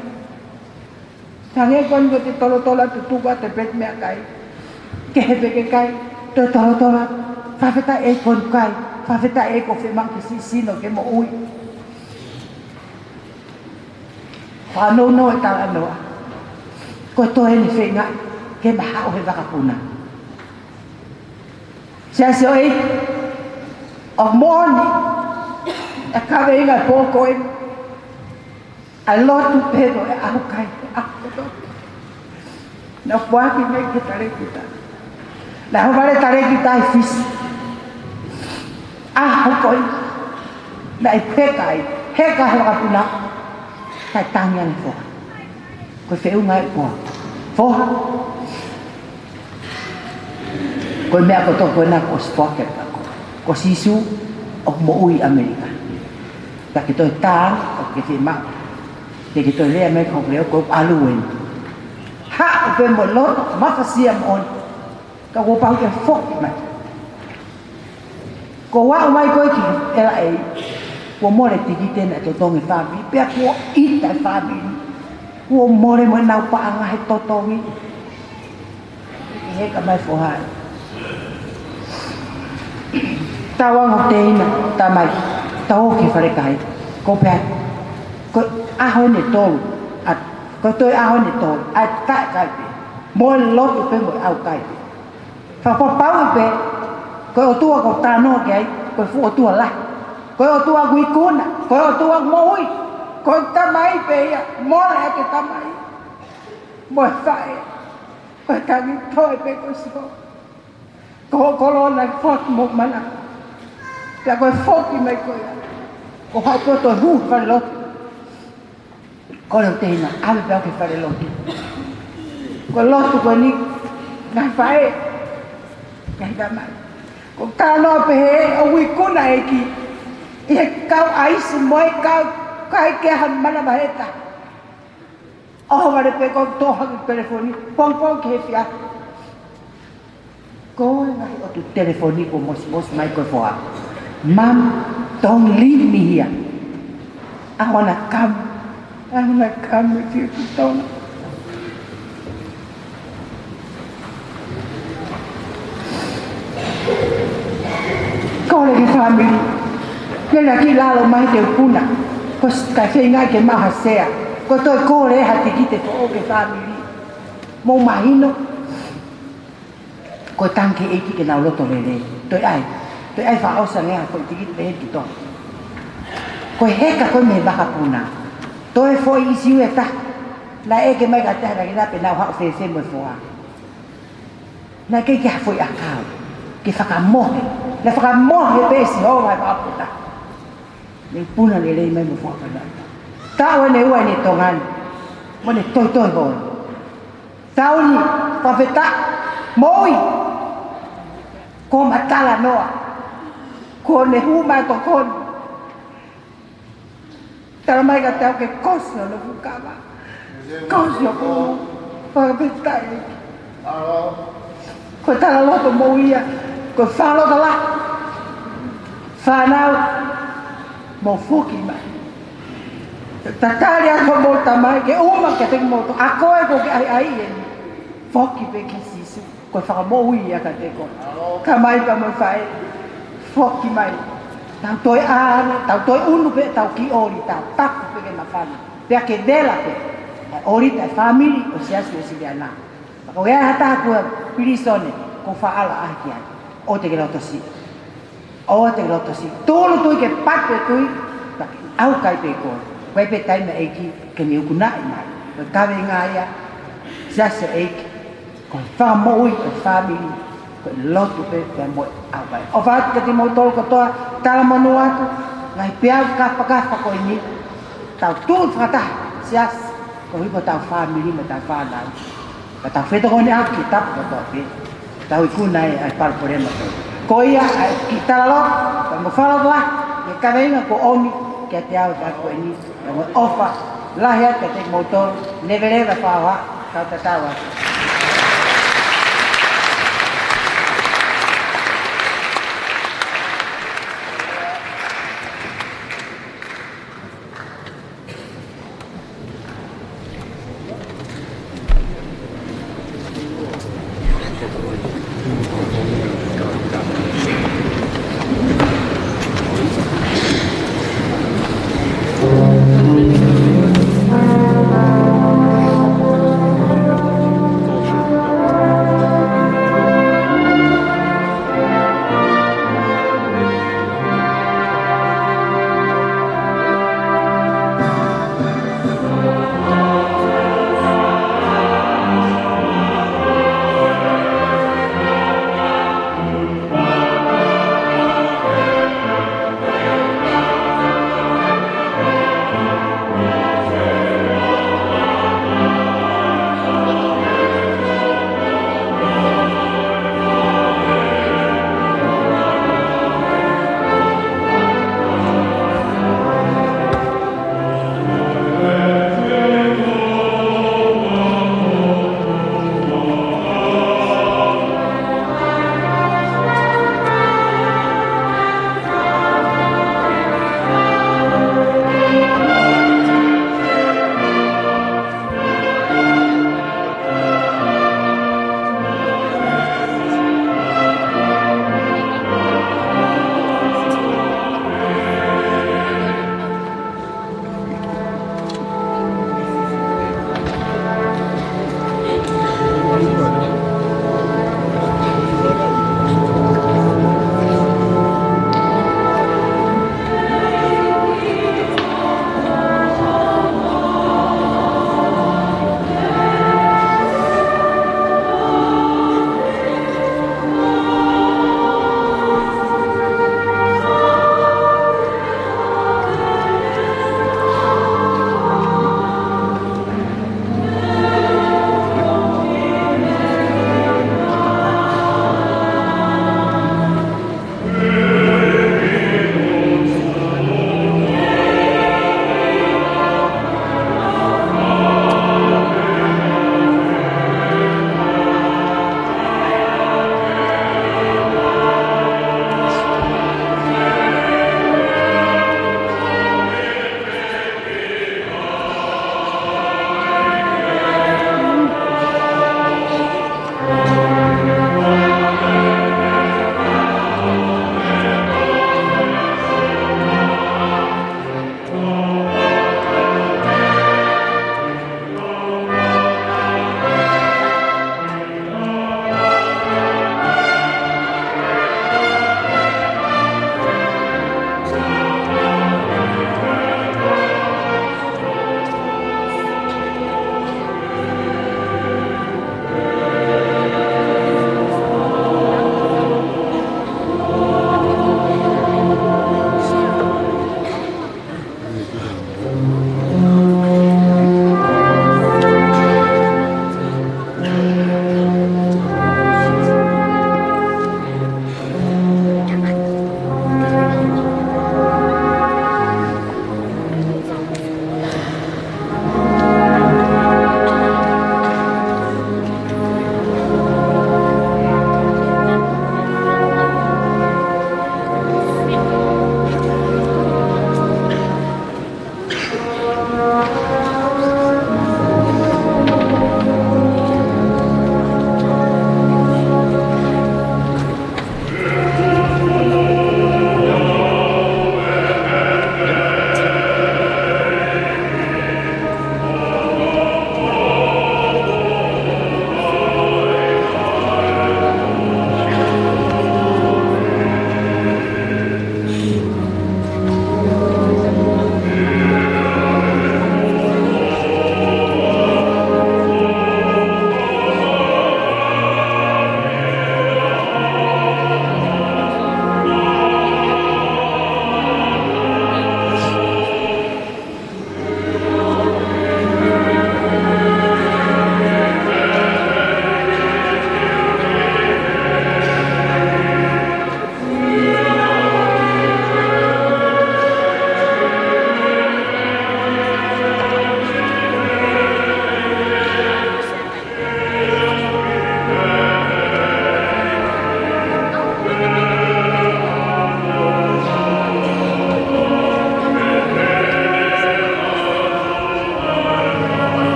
Hangē ko eni ko ʻete tolotolo atu, tuku atu e peti meʻakai. Kehe pē ke kai, toe tolotolo atu. Fakafetaʻi ʻEiki ko eni kai. Fakafetaʻi ʻEiki ko e fiemaʻu ke siʻi sino ke moʻui. Fanongo e talanoa. Ko e toe eni feinga ke ma haʻu he vakapuna. Siasi ʻo e ʻEiki, ʻoku moʻoni e kaveinga e pō ko eni. ʻA e lotu pē mo e ʻaukai, ʻa e lotu. Naʻe foaki mai ki he talēkita. Naʻe ʻohovale e talēkita ʻi Fisi. ʻAho ko ē naʻe heka ai, heka he vakapuna, kae tangi ange e foha. Ko e feʻunga ia ko e foha. Ko e meʻa kotoa ko ena kuo ʻosi foaki atu. Ko Sīsū ʻoku moʻui ʻi ʻAmelika. Ka ke toe tā, ʻoku ke fiemaʻu ke ke toe lea mai ki hoku leʻo, ko e ʻalu eni. Haʻu pē mo e loto mafasia moʻoni. Ka kuo pau ke foki mai. Ko e aʻu mai ko ē ki L A, kuo mole e tikite naʻe totongi e fāmili, pea kuo ʻita e fāmili. Kuo mole mo ʻenau paʻanga he totongi. Heka mai e foha. Tau ange ʻo teina, tamai, tau ō ki he fale kai. Ko e pehē, ko e ʻaho eni ʻe tolu, ʻa, ko e toe ʻaho eni ʻe tolu, ʻa e taʻe kai pē. Mo e lotu pē mo e ʻaukai pē. Fakapapauʻi pē, ko e ʻOtua ʻoku ou talanoa ki ai, ko e fuʻu ʻOtua lahi. Ko e ʻOtua ʻoku ikuna, ko e ʻOtua ʻoku moʻui. Ko e tamai pē ia, mole ʻa e tamai. Mo e faʻē, ko e tangi toe pē ko Sihova. Ko hoʻo kolo naʻe foaki mo mana. Pea ko e foki mai ko ia, ko e haʻu pē ʻo toe hū he fale lotu. Kole ʻo teina, ʻave pē au ki he fale lotu. Ko e lotu ko eni, ngaahi faʻē, ngaahi tamai. Ko e talanoa pē he ʻoku ikuna e ʻEiki ʻi he kau ʻaisi mo e kau kai ke ha mana maheta. ʻOhovale pē ko e tō hake e telefoni, pongipongi ki he efiafi. Ko e ngaahi ʻotu telefoni kuo mosimosi mai ko e foha. Mom, don't leave me here. I wanna come. I wanna come with you to Tonga. Kole ki he fāmili. Lele ki lalo mai te u puna. Ko s-, ka feinga ke maha sea. Ko e toe kole ha tikite foʻou ki he fāmili. Mou mahino. Ko e tangi ki he ʻEiki ke nau loto lelei. Toe ʻai. Toe ʻai fakaʻosi ange ha foʻi tikite pē ki Tonga. Ko e heka ko ē mei he vakapuna. Toe foʻi ʻīsiu ʻe taha. Naʻe ʻeke mai kiate au, naʻe ʻikai ke nau haʻu fēfē mo e foha. Naʻe ʻikai ke ha foʻi ʻakau ke fakamohe. Naʻe fakamohe pē ʻe Sihova e vakapuna. Ne puna lelei mai mo e foha ko ena. Taʻu ʻe ua ʻi Tonga ni. Mo ne toitoi holo. Taʻu ni, fakafetaʻi, moʻui. Ko ma talanoa. Ko ne hū mai tokoni. Tala mai kiate au ke kosi hono fuʻu kava. Kosi hoku ʻulu. Fakafetaʻi. Ko e talaloto moʻui ia. Ko e fakalotolahi. Fānau, mou foki mai. Tatali atu homou tamai, ke ʻuma kiate kimoutolu. ʻA koe ʻoku ke ʻaiʻai eni. Foki pē kia Sīsū. Ko e fakamoʻui ia kiate koe. Tamai pea mo e faʻē, foki mai. Tau toe ʻā ange, tau toe ʻunu pē ʻetau kiʻi ʻōlita, tau tapu pē ke ma fana. Pea ke vela pē ʻa e ʻōlita ʻa e fāmili ʻo e Siasi Uēsiliana. Ka ko e ʻi ai ha taha kuo pilīsone, ko e faʻa ʻalu ʻo ʻaʻahi ki ai. ʻOua te ke loto siʻi. ʻOua te ke loto siʻi. Tūʻulutui ke patu e tui, pea ke ʻaukai pē koe. Ko e pē taimi ʻa e ʻEiki ke ne ukunaʻi mai. Ko e kaveinga ia, Siasi ʻEiki. Ko e fakamoʻui ʻo e fāmili, ko e lotu pē pea mo e ʻaukai. ʻOfa atu kiate kimoutolu kotoa, talamonū atu, ngaahi peau kafakafa ko eni, tau tuʻu fakataha, siasi, koeʻuhi ko hotau fāmili mo ʻetau fānau. Ka tau fetokoniʻaki he tapa kotoa pē. Tau ikuna ai ʻa e palopalema ko ē. Ko ia ʻa e kiʻi talaloa, pea mo e fakalotolahi, ʻi he kaveinga kuo ʻomi kiate au he ʻaho ko eni, pea mo e ʻofa lahi atu kiate kimoutolu, leveleva e fakahoha, kau tatau atu.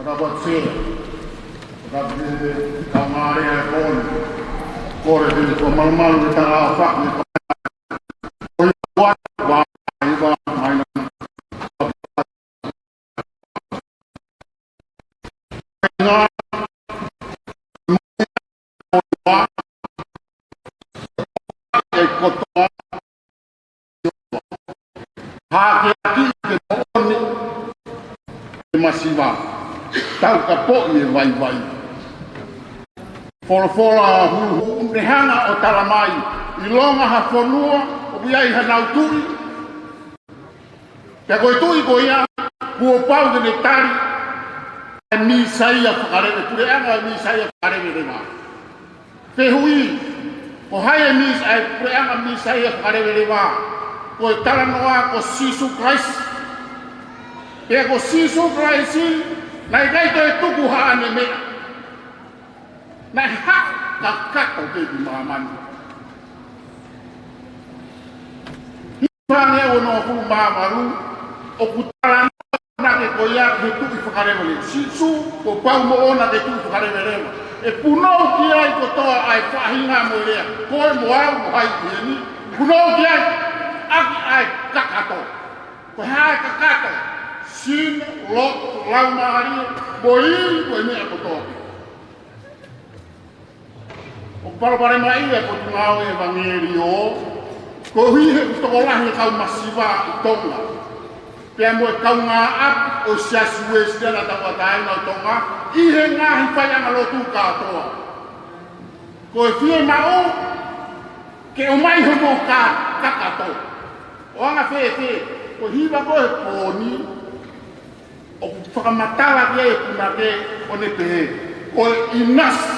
Rapat se, rapat se, kaungālea e koni. Kole ke ne fakamalumalu ke tala ʻo faki e pa. Oi, ua, ua, ua, mai na. E kotoa. Hākeakiʻi ke moʻoni e masiva, taukapoʻi e vaivai. Folofola huluhulu ne hanga ʻo talamai, ʻilonga ha fonua ʻoku ʻi ai hanau tuʻi, pea ko e tuʻi ko ia, kuo pau ke ne tali e Mīsaia fakaleve, puleʻanga e Mīsaia fakaleveleva. Fehuʻi, ko hai e Mīs-, ʻa e puleʻanga Mīsaia fakaleveleva? Ko e talanoa ko Sīsū Kalaisi. Pea ko Sīsū Kalaisi, naʻe ʻikai toe tuku haʻane meʻa. Naʻe haʻu kakato pē ki māmani. Fāngeau onongofulu mā valu, ʻoku talanoa ke ko ia ki he tuʻi fakaleveleva. Sīsū, kuo pau moʻona ki he tuʻi fakaleveleva. ʻE punou ki ai kotoa ʻa e faʻahinga mo e lea. Koe mo au mo hai ʻi heni. Punou ki ai, ʻaki ʻa e kakato. Ko e hā e kakato? Sino, loto, laumālie, mo e ivi, mo e meʻa kotoa pē. ʻOku palopalemaʻi e Potungāue ʻEvangeliō, koeʻuhi he ʻoku tokolahi e kau masiva ʻi Tonga. Pea mo e kaungāʻapi ʻo e Siasi Uēsiliana Tauʻatāina ʻo Tonga, ʻi he ngaahi faiʻanga lotu kātoa. Ko e fiemaʻu ke ʻomai hono ka-, kakato. ʻO anga fēfē, ko e hiva ko ē he pōni, ʻoku fakamatala ki ai e punake ʻo ne pehē, ko e ʻinasi,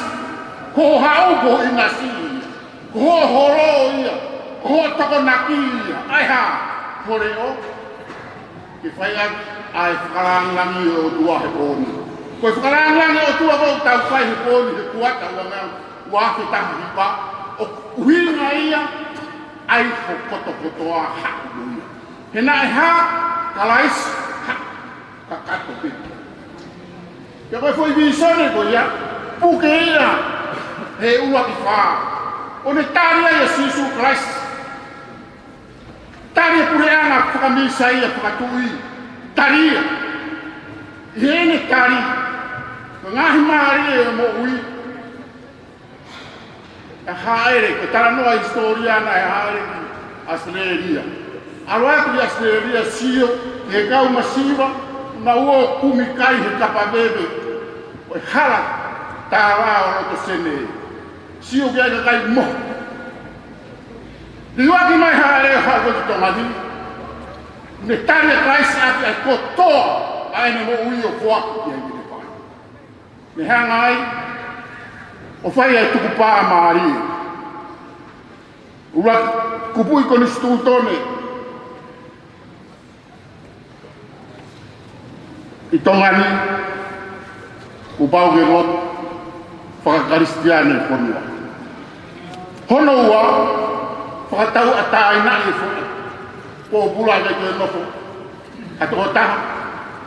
ko hoʻo haʻu ko e ʻinasi ia, ko hoʻo holo ia, ko hoʻo tokonaki ia, ʻa e hā, ko e leʻo, ke fai ʻaki ʻa e fakalāngilangi ʻo e ʻOtua he pōni. Ko e fakalāngilangi ʻo e ʻOtua ko ē ʻoku tau fai he pōni he kuata ua ngeau ua afe taha hiva, ʻoku ʻuhinga ia ʻa e hokotokotoa haʻu mo ia. He naʻe hā, Kalaisi, hā, kakato pē. Pea ko e foʻi vīsone ko ia, puke ia he ʻuluaki fā. ʻO ne tali ai ʻa Sīsū Kalaisi. Tali e puleʻanga faka-Mīsaia fakatuʻi. Tali ia. ʻI heʻene tali, ko e ngaahi mālie ʻo e moʻui. ʻE hāʻele, ko e talanoa hisitōlia naʻe hāʻele ki ʻAositelēlia. ʻAlu atu ki ʻAositelēlia, sio ki he kau masiva, naʻa nau ō ʻo kumi kai he kapa veve ʻo e hala tālā ʻo loto Senē. Sio ki ai e kakai mo. Liuaki mai hāʻele ʻo haʻu ki Tonga ni, ne tali ʻe Kalaisi ʻaki ʻa e kotoa ʻa ʻene moʻui ʻo foaki ki ai ke ne fai. Ne hanga ai ʻo fai ʻa e tukupā mālie. ʻUluaki, kupuʻi konisitūtone ʻi Tonga ni, kuo pau ke lotu faka-Kalisitiane e fonua. Hono ua, fakatauʻatāinaʻi e fonua. Pōpula ke toe nofo ha tokotaha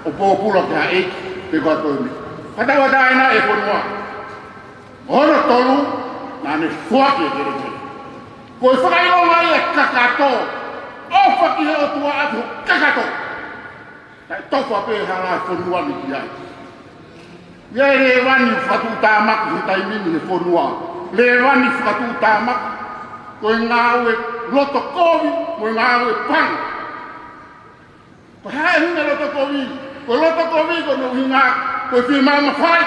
ʻo pōpula ki ha ʻeiki pe ko ha toe meʻa. Fakatauʻatāinaʻi e fonua. Hono tolu, naʻa ne foaki e kelekele. Ko e fakaʻilonga ia e kakato. ʻOfa ki he ʻOtua ʻaki hoʻo kakato. Kae tofa pē hala e fonua ni ki ai. ʻI ai e lēvani fakatuʻutāmaki he taimi ni he fonua. Lēvani fakatuʻutāmaki. Ko e ngāue loto kovi, mo e ngāue pango. Ko e hā e ʻuhinga loto kovi? Ko e loto kovi ko hono ʻuhinga, ko e fiemaʻu mafai.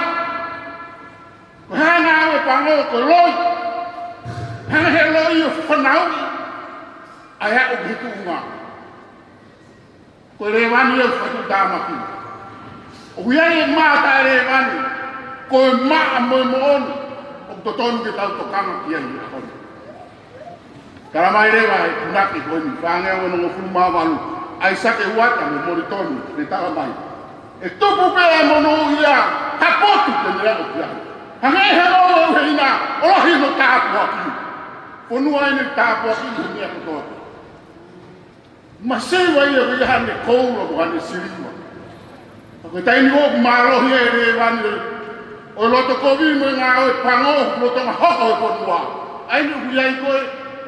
Ko e hā e ngāue pango? Ko e loi. Hanga he loi ʻo fanauʻi ʻa e aʻu ki he tuʻunga. Ko e lēvani ia ʻoku fakatuʻutāmaki. ʻOku ʻi ai e mā taʻelēvani, ko e maʻa mo e moʻoni, ʻoku totonu ke tau tokanga ki ai he ʻaho ni. Talamai leva ʻe he punake ko eni, fāngeau onongofulu mā valu, ʻAisake Uata mo Molitoni, ne talamai: ʻE tupu pē ʻa e monūʻia ha potu te ne aʻu ki ai. Hangē ha ngoue ʻuheina, ʻo lahi hono tāpuaki. Fonua ʻeni tāpuakiʻi he meʻa kotoa pē. Masiva ia ko ia haʻane koula mo haʻane siliva. Ka ko e taimi ʻoku mālohi ai e lēvani ʻo e loto kovi mo e ngāue pango ʻoku lolotonga hoko he fonua, ʻa ia ʻoku ʻi ai ko ē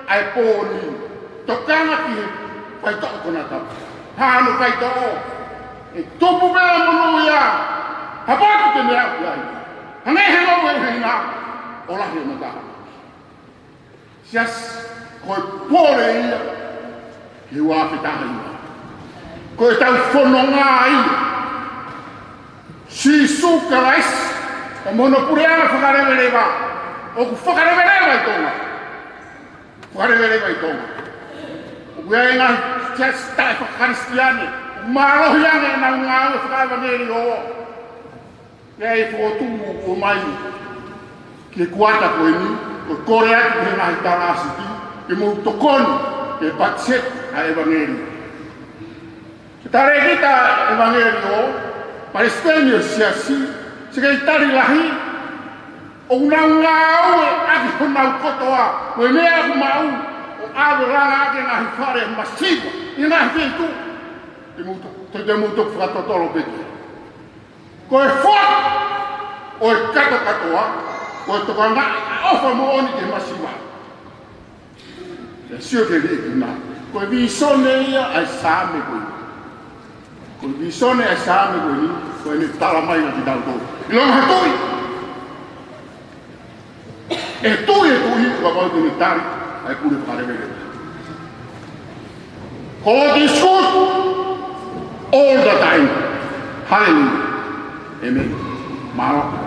ʻa e pō ni. Tokanga ki he faitoʻo konatapu. Hano faitoʻo. ʻE tupu pē monū ia. Kapau te ne aʻu ki ai, hangē ha ngoue ʻi hena, ʻo lahi ʻo mataha. Siasi, ko e pole ia ki he ua afe taha hiva. Ko ʻetau fononga ia. Sīsū Kalaisi, ʻa ia mo hono puleʻanga fakaleveleva, ʻoku fakaleveleva ʻi Tonga. Fakaleveleva ʻi Tonga. ʻOku ʻi ai e ngaahi siasi taʻefakakalisitiane, ʻoku mālohi ange ʻenau ngāue fakaʻevangeliō. ʻI ai e fokotuʻu ʻoku ʻomai ki he kuata ko eni, ko e kole atu ki he ngaahi talāsiti ke mou tokoni ki he patiseti ʻa e ʻevangeliō. Ke tale kita ʻevangeliō, palesiteni ʻo e siasi, sekelitali lahi, ʻoku nau ngāueʻaki honau kotoa mo e meʻa ʻoku maʻu ʻo ʻave langa ʻaki e ngaahi fale masiva ʻi he ngaahi feituʻu. Te mou to-, te, te mou toki fakatotolo pē ki ai. Ko e foaki ʻo e kātokātoa, ko e tokangaʻi ʻa e ʻofa moʻoni ki he masiva. ʻE sio ki he liʻekina. Ko e vīsone ia ʻa e Saame ko eni. Ko e vīsone ʻa e Saame ko eni, ko ʻene tala mai kiate kitautolu. ʻIlonga ha tuʻi. ʻE tuʻi, ʻe tuʻi, kapau te ne tali ʻa e pule fakaleveleva. God is good all the time. Hallelujah. Amen. Mālō.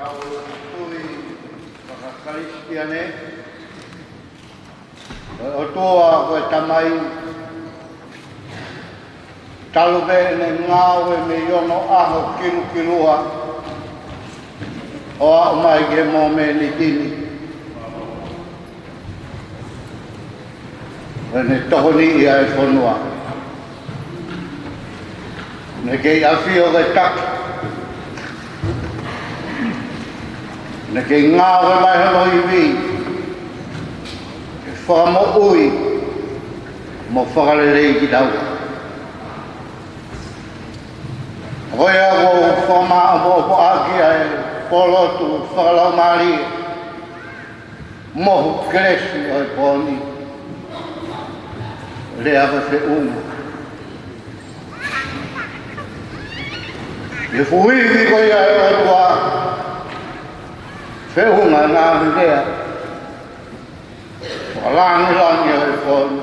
Tui faka-Kalisitiane, ko e ʻOtua ko e Tamai, talu pē ʻene ngāue mei onoʻaho kilukilua ʻo aʻu mai ki he mōmeniti ni. ʻEne tokoniʻi ʻa e fonua. Ne kei ʻafio ke taki. Ne kei ngāue mai hono ivi ke fakamoʻui mo fakaleleiʻi kitaua. Ko ia ʻoku ou fakamāʻopoʻopo ʻaki ʻa e pōlotu fakalaumālie mo hoku kelesi ʻo e pō ni. Lea ko e feʻunga. ʻI he fuʻu ivi ko ia ʻa e ʻOtua, feʻunga e ngaahi lea fakalāngilangi ʻo e pō ni.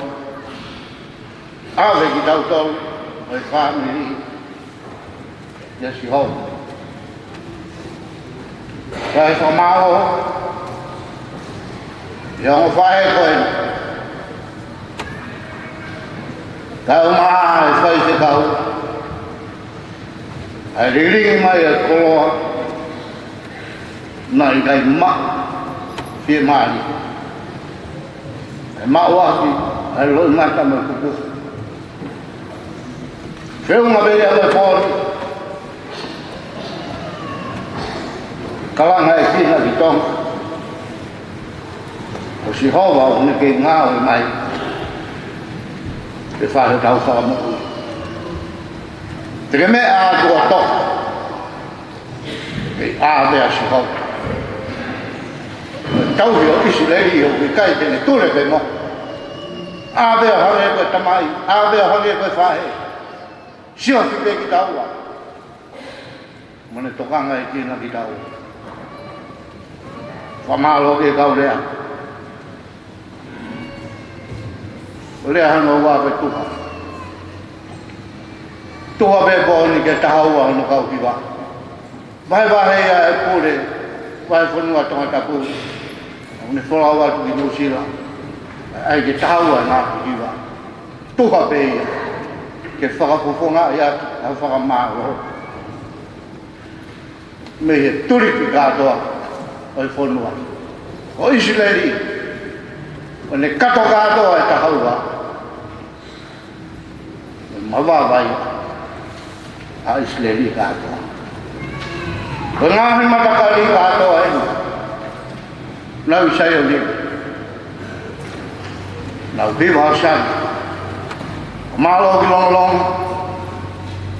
ʻAve kitautolu mo e fāmili kia Sihova. Kae fakamālō ʻi he ongo faʻē ko eni. Kae ʻumaʻā e faifekau, ʻa e lilingi mai e koloa, naʻe ʻikai maʻu fiemālie. ʻE maʻu ʻaki ʻa e loʻimata mo e kupuʻi. Feʻunga pē ia mo e pō ni. Kalanga e kina ki Tonga. Ko Sihova ʻoku ne kei ngāue mai ke fai hotau fakamoʻui. Te ke meʻa atu ʻo toka. Kei ʻave ʻa Sihova. Tauhi ʻo ʻIsileli ʻoku ʻikai te ne tule pē mo. ʻAve ʻo hangē ko e tamai, ʻave ʻo hangē ko e faʻē. Sio ki pē kitaua. Mo ne tokanga e kina kitaua. Fakamālō ki he kau lea. Lea hano ua ko e tuha. Tuha pē pō ni ke taha ua hono kau hiva. Vahevahe ia e pule, vahefonua Tongatapu. ʻOku ne folau atu ki Nuʻusila. ʻAi ke taha ua e ngaahi hiva. Tuha pē ia. Ke fakafofongaʻi atu, ʻa e fakamālō. Mei he tulipi kātoa ʻo e fonua. ʻO ʻIsileli, ʻo ne kato kātoa e taha ua. Mavava ia ʻa ʻIsileli kātoa. Ko e ngaahi matakali kātoa eni. Nau ʻi Saione. Nau hiva ʻa Saione. Mālō ki Longolongo.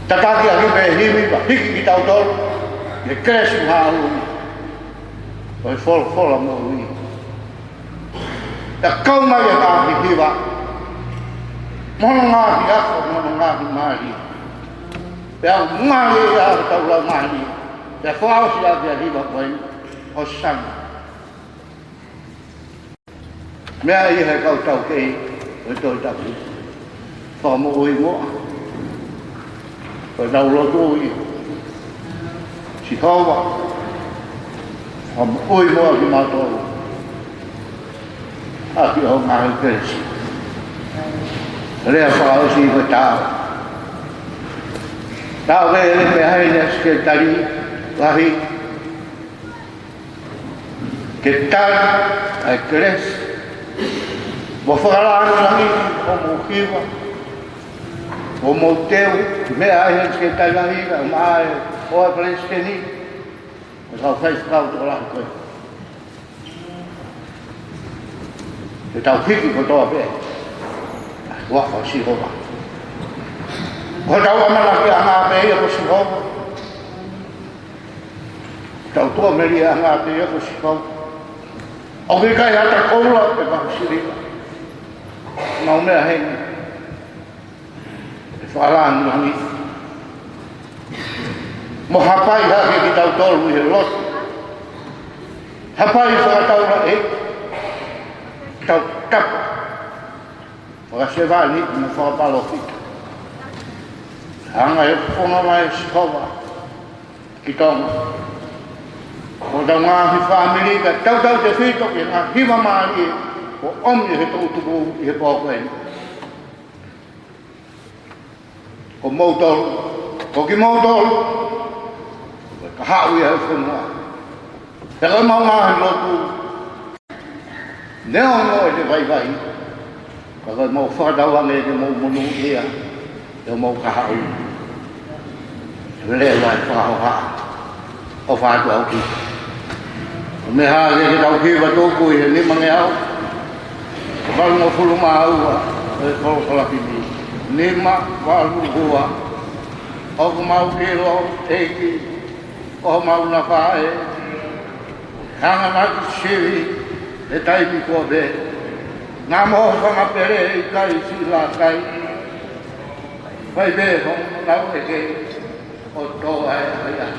Tataki ʻaki pē hiva, hiki kitautolu. Ke kelesi mahauni. Ko e folofola moʻui. Ka kau mai e ngaahi hiva. Mo hono ngaahi ako, mo hono ngaahi mālie. Pea ʻoku mālie ia ʻa hotau laumālie. Pea fakaʻosi ʻaki ʻa e hiva ko eni. ʻOsana. Meʻa ia he kau taukei ʻo e Tohi Tapu. Fakamoʻui muʻa. Ko ʻetau lotu ia. Sihova. Fakamoʻui muʻa kimautolu. ʻAki hoʻo ngaahi kelesi. Lea fakaʻosi ko e taʻu. Taʻu ke ʻi ai pē ʻa e Sekelitali Lahi. Ke tali ʻa e kelesi mo e fakalāngilangi ʻo hoʻomou hiva, ʻo hoʻomou teu, meʻa ʻa e Sekelitali Lahi, ʻumaʻā e Palesiteni, mo e kau faifekau tokolahi ko ē. Ke tau hiki kotoa pē ʻa e huafa ʻo Sihova. Ko hotau ʻamanakiʻanga pē ia ko Sihova. Tau tuʻumālie ʻanga pē ia ko Sihova. ʻOku ʻikai ha toe koula pe ko ha siliva. Mau meʻa heni. ʻE fakalāngilangi. Mo hapai hake kitautolu ʻi he lotu. Hapai fakataulaʻeiki. Tau tapa. Fakasevāniti mo fakapalōfita. Hanga ʻe he fofonga mai ʻo Sihova ki Tonga. Ko hotau ngaahi fāmili, kae tautautefito ki he ngaahi hiva mālie kuo ʻomi ʻe he toʻutupu ʻi he pō ko eni. Ko moutolu, ko kimoutolu, ko e kahaʻu ia ʻo e fonua. Pea ko ʻemau ngaahi lotu, neongo ʻete vaivai, ka ko ʻemau fakatauange ke mou monūʻia ʻi hoʻomou kahaʻu. He leva e fakahohaʻa ʻo fātu au ki. ʻO meʻa hake ke tau hiva tuku ʻi he nimangeau valungofulu mā ua ʻo e kolokalaki ni. Nima valu ua. ʻOku mau ʻilo, ʻEiki, ko homau nafa ē, hanganaki sivi he taimi ko ē. Naʻa mo ho fanga pele ʻikai siʻi lākai. Fai pē hoʻomou ʻeke ʻo tō ai ai ai.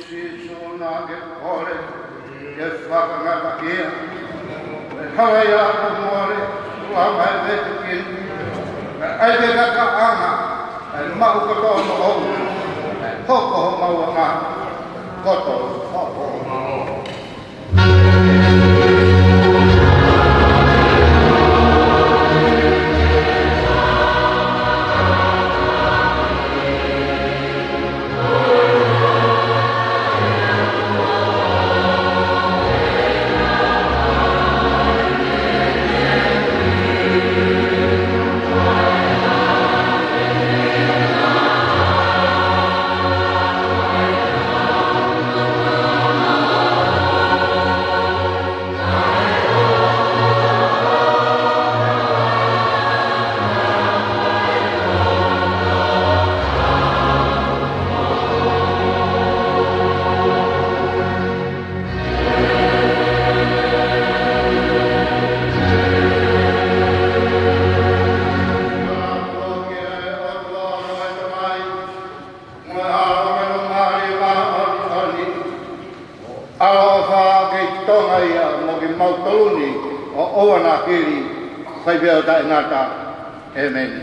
Sīsū, naʻa ke kole ke fakangataʻaʻia ʻa e hala ia kuo mole, ʻoku lava e vetu kini. Pea ʻai ke kakaʻanga ʻa e maʻu kotoa moʻou, pea hoko homau anga kotoa hoʻo. ʻAloʻofa kei Tonga ia mo kimautolu ni ʻo ʻoua naʻa hili, fai pē ʻo taʻengata. ʻĒmeni.